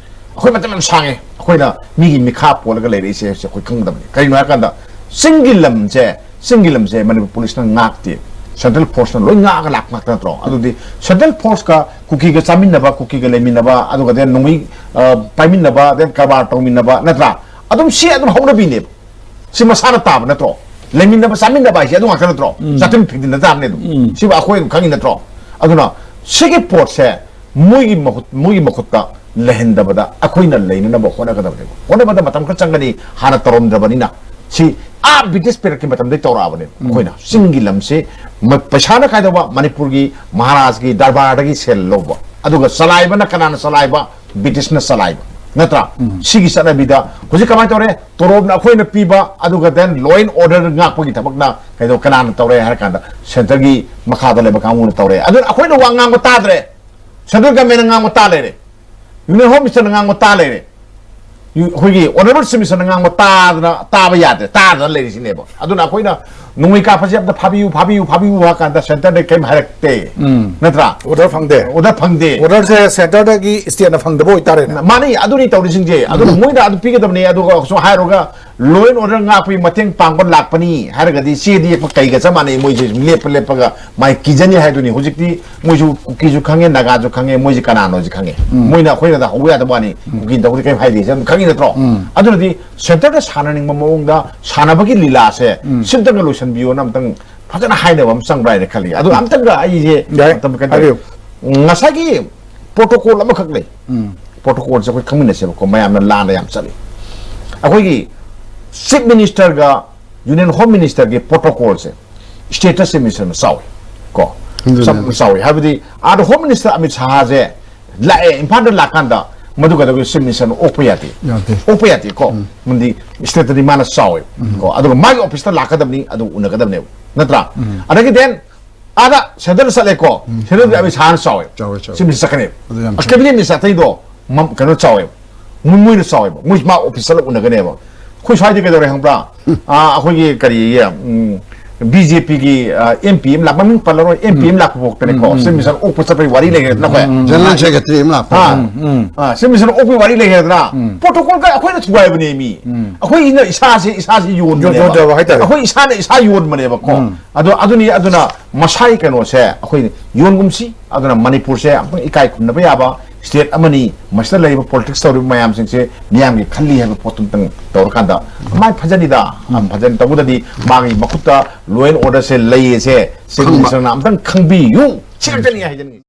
ꯑꯩꯈꯣꯏ ꯃꯇꯝ ꯌꯥꯝ ꯁꯥꯡꯉꯦ꯫ ꯑꯩꯈꯣꯏꯅ ꯃꯤꯒꯤ ꯃꯤꯈꯥ ꯄꯣꯜꯂꯒ ꯂꯩꯔꯛꯏꯁꯦ ꯍꯥꯏꯕꯁꯦ ꯑꯩꯈꯣꯏ ꯈꯪꯒꯗꯕꯅꯤ꯫ ꯀꯔꯤꯅꯣ ꯍꯥꯏꯔꯀꯥꯟꯗ ꯆꯤꯡꯒꯤ ꯂꯝꯁꯦ, ꯆꯤꯡꯒꯤ ꯂꯝꯁꯦ ꯃꯅꯤꯄꯨꯔ ꯄꯨꯂꯤꯁꯅ ꯉꯥꯛꯇꯦ꯫ ꯁꯦꯟꯇ꯭ꯔꯦꯜ ꯐꯣꯔꯁꯅ ꯂꯣꯏ ꯉꯥꯛꯑꯒ ꯂꯥꯛꯄ ꯉꯥꯛꯇ ꯅꯠꯇ꯭ꯔꯣ? ꯑꯗꯨꯗꯤ ꯁꯦꯟꯇ꯭ꯔꯦꯜ ꯐꯣꯔꯁꯀ ꯀꯨꯀꯤꯒ ꯆꯥꯃꯤꯟꯅꯕ, ꯀꯨꯀꯤꯒ ꯂꯩꯃꯤꯟꯅꯕ, ꯑꯗꯨꯒ then ꯅꯣꯡꯃꯩ, ꯑ, ꯄꯥꯏꯃꯤꯟꯅꯕ, then ꯀꯔꯕꯥꯔ ꯇꯧꯃꯤꯟꯅꯕ, ꯅꯠꯇ꯭ꯔꯥ? ꯑꯗꯨꯝ ꯁꯤ ꯑꯗꯨꯝ ꯍꯧꯅꯕꯤꯅꯦꯕ꯫ ꯁꯤ ꯃꯁꯥꯅ ꯇꯥꯕ ꯅꯠꯇ꯭ꯔꯣ? ꯂꯩꯃꯤꯟꯅꯕ, ꯆꯥꯃꯤꯟꯅꯕ ꯍꯥꯏꯁꯦ ꯑꯗꯨ ꯉꯥꯛꯇ ꯅꯠꯇ꯭ꯔꯣ? ꯆꯥꯇꯤꯟ ꯐꯤꯗꯤꯟꯅ ꯇꯥꯕꯅꯦ ꯑꯗꯨꯝ꯫ ꯁꯤꯕꯨ ꯑꯩꯈꯣꯏ ꯑꯗꯨꯝ ꯈꯪꯉꯤ ꯅꯠꯇ꯭ꯔꯣ? ꯑꯗꯨꯅ ꯁꯤꯒꯤ ꯄꯣꯠꯁꯦ ꯃꯣꯏꯒꯤ ꯃꯍꯨꯠ-, ꯃꯣꯏꯒꯤ ꯃꯈꯨꯠꯇ ꯂꯩꯍꯟꯗꯕꯗ ꯑꯩꯈꯣꯏꯅ ꯂꯩꯅꯅꯕ ꯍꯣꯠꯅꯒꯗꯕꯅꯦꯕ꯫ ꯍꯣꯠꯅꯕꯗ ꯃꯇꯝ ꯈꯔ ꯆꯪꯒꯅꯤ, ꯍꯥꯟꯅ ꯇꯧꯔꯝꯗ꯭ꯔꯕꯅꯤꯅ꯫ ꯁꯤ ꯑꯥ ꯕ꯭ꯔꯤꯇꯤꯁ ꯄꯤꯔꯛꯀꯤ ꯃꯇꯝꯗꯩ ꯇꯧꯔꯛꯑꯕꯅꯦ꯫ ꯑꯩꯈꯣꯏꯅ ꯆꯤꯡꯒꯤ ꯂꯝꯁꯤ ꯃ-, ꯄꯩꯁꯥꯅ ꯀꯥꯏꯗꯧꯕ? ꯃꯅꯤꯄꯨꯔꯒꯤ ꯃꯍꯥꯔꯥꯖꯒꯤ ꯗꯔꯕꯥꯔꯗꯒꯤ ꯁꯦꯜ ꯂꯧꯕ, ꯑꯗꯨꯒ ꯆꯂꯥꯏꯕꯅ ꯀꯅꯥꯅ ꯆꯂꯥꯏꯕ? ꯕ꯭ꯔꯤꯇꯤꯁꯅ ꯆꯂꯥꯏꯕ ꯅꯠꯇ꯭ꯔꯥ? ꯁꯤꯒꯤ ꯆꯠꯅꯕꯤꯗ ꯍꯧꯖꯤꯛ ꯀꯃꯥꯏꯅ ꯇꯧꯔꯦ? ꯇꯣꯂꯣꯞꯅ ꯑꯩꯈꯣꯏꯅ ꯄꯤꯕ, ꯑꯗꯨꯒ then law and order ꯉꯥꯛꯄꯒꯤ ꯊꯕꯛꯅ ꯀꯩꯗꯧ, ꯀꯅꯥꯅ ꯇꯧꯔꯦ ꯍꯥꯏꯔ ꯀꯥꯟꯗ centreꯒꯤ ꯃꯈꯥꯗ ꯂꯩꯕ ꯀꯥꯡꯕꯨꯅ ꯇꯧꯔꯦ꯫ ꯑꯗꯨꯅ ꯑꯩꯈꯣꯏꯅ ꯋꯥ ꯉꯥꯡꯕ ꯇꯥꯗ꯭ꯔꯦ, central governmentꯅ ꯉꯥꯡꯕ ꯇꯥ ꯂꯩꯔꯦ, union home ministerꯅ ꯉꯥꯡꯕ ꯇꯥ ꯂꯩꯔꯦ, ꯌꯨ-, ꯑꯩꯈꯣꯏꯒꯤ honourable chief ministerꯅ ꯉꯥꯡꯕ ꯇꯥꯗꯅ, ꯇꯥꯕ ꯌꯥꯗ꯭ꯔꯦ, ꯇꯥꯗꯅ ꯂꯩꯔꯤꯁꯤꯅꯦꯕ꯫ ꯑꯗꯨꯅ ꯑꯩꯈꯣꯏꯅ ꯅꯣꯡꯃꯩ ꯀꯥꯞꯄꯁꯦ ꯑꯝꯇ ꯐꯥꯕꯤꯌꯨ, ꯐꯥꯕꯤꯌꯨ, ꯐꯥꯕꯤꯌꯨ ꯍꯥꯏ ꯀꯥꯟꯗ centreꯗ ꯀꯔꯤꯝ ꯍꯥꯏꯔꯛꯇꯦ, ꯎꯝ꯫ ꯅꯠꯇ꯭ꯔꯥ? Order ꯐꯪꯗꯦ꯫ Order ꯐꯪꯗꯦ꯫ Orderꯁꯦ centreꯗꯒꯤ stateꯅ ꯐꯪꯗꯕ ꯑꯣꯏꯇꯥꯔꯦꯅꯦ꯫ ꯃꯥꯅꯤ, ꯑꯗꯨꯅꯤ ꯇꯧꯔꯤꯁꯤꯡꯁꯦ꯫ ꯑꯗꯨꯅ ꯎꯝ꯫ ꯃꯣꯏꯅ ꯑꯗꯨ ꯄꯤꯒꯗꯕꯅꯤ, ꯑꯗꯨꯒ ꯁꯨꯝ ꯍꯥꯏꯔꯨꯔꯒ law and order ꯉꯥꯛꯄꯒꯤ ꯃꯇꯦꯡ ꯄꯥꯡꯕ ꯂꯥꯛꯄꯅꯤ ꯍꯥꯏꯔꯒꯗꯤ ꯆꯦꯗ ꯌꯦꯛꯄ ꯀꯩꯒ ꯆꯞ ꯃꯥꯟꯅꯩ꯫ ꯃꯣꯏꯁꯦ ꯁꯨꯝ ꯂꯦꯞꯄ ꯂꯦꯞꯄꯒ ꯃꯥꯏ ꯀꯤꯖꯅꯤ ꯍꯥꯏꯗꯨꯅꯤ꯫ ꯍꯧꯖꯤꯛꯇꯤ ꯃꯣꯏꯁꯨ ꯀꯨꯀꯤꯁꯨ ꯈꯪꯉꯦ, ꯅꯥꯒꯥꯁꯨ ꯈꯪꯉꯦ, ꯃꯣꯏꯁꯦ ꯀꯅꯥꯅꯣꯁꯨ ꯈꯪꯉꯦ꯫ ꯎꯝ꯫ ꯃꯣꯏꯅ ꯑꯩꯈꯣꯏꯅ ꯍꯧꯕ ꯌꯥꯗꯕ ꯋꯥꯅꯤ, ꯎꯝ꯫ ꯀꯨꯀꯤꯅ ꯇꯧꯕꯗꯤ ꯀꯔꯤꯝ ꯍꯥꯏꯗꯦ, ꯁꯤ ꯑꯗꯨꯝ ꯈꯪꯉꯤ ꯅꯠꯇ꯭ꯔꯣ? ꯎꯝ꯫ ꯑꯗꯨꯅꯗꯤ centreꯗ ꯁꯥꯟꯅꯅꯤꯡꯕ ꯃꯑꯣꯡꯗ ꯁꯥꯟꯅꯕꯒꯤ ꯂꯤꯂꯥꯁꯦ ꯎꯝ꯫ ꯁꯤꯝꯇꯪꯒ ꯂꯣꯏꯁꯤꯟꯕꯤꯌꯣꯅ ꯑꯝꯇꯪ ꯐꯖꯅ ꯍꯥꯏꯅꯕ ꯑꯃ ꯆꯪꯕ꯭ꯔꯥ ꯍꯥꯏꯅ ꯈꯜꯂꯤ꯫ ꯑꯗꯨ ꯎꯝ꯫ ꯑꯝꯇꯪꯒ ꯑꯩꯁꯦ ꯌꯥꯏ, ꯃꯇꯝ ꯀꯩꯅꯣ ꯍꯥꯏꯕꯤꯌꯨ꯫ ꯉꯁꯥꯏꯒꯤ protocol ꯑꯃꯈꯛ ꯂꯩ꯫ ꯎꯝ꯫ Protocolꯁꯦ ꯑꯩꯈꯣꯏ ꯈꯪꯃꯤꯟꯅꯁꯦꯕꯀꯣ, ꯃꯌꯥꯝꯅ ꯂꯥꯟꯅ ꯌꯥꯝ ꯆꯠꯂꯤ꯫ ꯑꯩꯈꯣꯏꯒꯤ chief ministerꯒ union home ministerꯒꯤ protocolꯁꯦ stateꯇ chief ministerꯅ ꯆꯥꯎꯏ ꯀꯣ꯫ ꯑꯗꯨꯅꯦ꯫ ꯆꯞ ꯆꯥꯎꯏ ꯍꯥꯏꯕꯗꯤ ꯑꯥꯗ home minister ꯑꯃꯤꯠ ꯁꯥꯍꯁꯦ ꯂꯥꯛꯑꯦ, ꯏꯝꯐꯥꯜꯗ ꯂꯥꯛꯀꯥꯟꯗ ꯃꯗꯨ ꯀꯩꯗꯧꯒꯦ? Chief ministerꯅ ꯑꯣꯛꯄ ꯌꯥꯗꯦ꯫ ꯌꯥꯗꯦ꯫ ꯑꯣꯛꯄ ꯌꯥꯗꯦ ꯀꯣ꯫ ꯎꯝ꯫ ꯃꯔꯝꯗꯤ stateꯇꯗꯤ ꯃꯥꯅ ꯆꯥꯎꯋꯦ ꯎꯝ꯫ ꯀꯣ꯫ ꯑꯗꯨꯒ ꯃꯥꯒꯤ officeꯇ ꯂꯥꯛꯀꯗꯕꯅꯤ, ꯑꯗꯨ ꯎꯅꯒꯗꯕꯅꯦꯕ, ꯅꯠꯇ꯭ꯔꯥ? ꯎꯝ꯫ ꯑꯗꯒꯤ then ꯑꯥꯗ centreꯗ ꯆꯠꯂꯦꯀꯣ꯫ ꯎꯝ꯫ Centreꯗꯤ ꯑꯃꯤꯠ ꯁꯥꯍꯅ ꯆꯥꯎꯋꯦ꯫ ꯆꯥꯎꯋꯦ, ꯆꯥꯎꯋꯦ꯫ Chief minister ꯆꯠꯀꯅꯦꯕ꯫ ꯑꯗꯨ ꯌꯥꯝ ꯑꯁ, ꯆꯥꯎꯋꯦ꯫ Cabinet minister ꯑꯇꯩꯗꯣ ꯃꯝ-, ꯀꯩꯅꯣ ꯆꯥꯎꯋꯦꯕ꯫ ꯃꯣꯏ, ꯃꯣꯏꯅ ꯆꯥꯎꯋꯦꯕ꯫ ꯃꯣꯏ ꯃꯥ office ꯆꯠꯂꯒ ꯎꯅꯒꯅꯦꯕ꯫ ꯑꯩꯈꯣꯏ ꯁ꯭ꯋꯥꯏꯗ ꯀꯩꯗꯧꯔꯦ ꯈꯪꯕ꯭ꯔꯥ? ꯎꯝ꯫ ꯑꯥ, ꯑꯩꯈꯣꯏꯒꯤ ꯀꯔꯤ, ꯎꯝ, BJPꯒꯤ, ꯑꯥ, MP ꯑꯃ ꯂꯥꯛ-, ꯃꯃꯤꯡ ꯄꯜꯂꯔꯣꯏ, MP ꯎꯝ꯫ ꯑꯃ ꯂꯥꯛꯄ ꯐꯥꯎꯗꯅꯦꯀꯣ꯫ ꯎꯝ, ꯎꯝ꯫ Chief minister ꯑꯣꯛꯄ ꯆꯠꯄꯒꯤ ꯋꯥꯔꯤ ꯂꯩꯈ꯭ꯔꯦꯗꯅ ꯑꯩꯈꯣꯏ꯫ ꯎꯝ, ꯎꯝ꯫ General secretary ꯑꯃ ꯂꯥꯛꯄ꯫ ꯑꯥ꯫ ꯎꯝ, ꯎꯝ꯫ ꯑꯥ, chief minister ꯑꯣꯛꯄꯒꯤ ꯋꯥꯔꯤ ꯂꯩꯈ꯭ꯔꯦꯗꯅ꯫ ꯎꯝ꯫ Protocolꯒ ꯑꯩꯈꯣꯏꯅ ꯊꯨꯒꯥꯏꯕꯅꯦ ꯃꯤ꯫ ꯎꯝ꯫ ꯑꯩꯈꯣꯏꯅ ꯏꯁꯥꯁꯦ, ꯏꯁꯥꯁꯦ ꯌꯣꯟꯕꯅꯦꯕ꯫ ꯌꯣꯟꯖꯕ ꯍꯥꯏꯇꯥꯔꯦ꯫ ꯑꯩꯈꯣꯏ ꯏꯁꯥꯅ ꯏꯁꯥ ꯌꯣꯟꯕꯅꯦꯕꯀꯣ꯫ ꯎꯝ꯫ ꯑꯗꯣ ꯑꯗꯨꯅꯤ, ꯑꯗꯨꯅ ꯃꯁꯥꯒꯤ ꯀꯩꯅꯣꯁꯦ ꯑꯩꯈꯣꯏ ꯌꯣꯟꯒꯨꯝꯁꯤ꯫ ꯑꯗꯨꯅ ꯃꯅꯤꯄꯨꯔꯁꯦ ꯑꯃꯨꯛꯇꯪ ꯏꯀꯥꯏ ꯈꯨꯝꯅꯕ ꯌꯥꯕ state ꯑꯃꯅꯤ, ꯃꯁꯤꯗ ꯂꯩꯔꯤꯕ politics ꯇꯧꯔꯤꯕ ꯃꯌꯥꯝꯁꯤꯡꯁꯦ ꯃꯤꯌꯥꯝꯒꯤ ꯈꯜꯂꯤ ꯍꯥꯏꯕ ꯄꯣꯠꯇꯨ ꯑꯃꯨꯛꯇꯪ ꯇꯧꯔꯀꯥꯟꯗ ꯃꯥꯏ ꯐꯖꯅꯤꯗ, ꯌꯥꯝ ꯐꯖꯅꯤ꯫ ꯇꯧꯕꯗꯗꯤ ꯃꯥꯒꯤ ꯃꯈꯨꯠꯇ law and orderꯁꯦ ꯂꯩꯌꯦꯁꯦ chief ꯈꯪꯕ꯫ Ministerꯅ ꯑꯃꯨꯛꯇꯪ ꯈꯪꯕꯤꯌꯨ꯫ ꯁꯤ ꯈꯛꯇꯅꯤ ꯍꯥꯏꯖꯅꯤꯡꯉꯤ꯫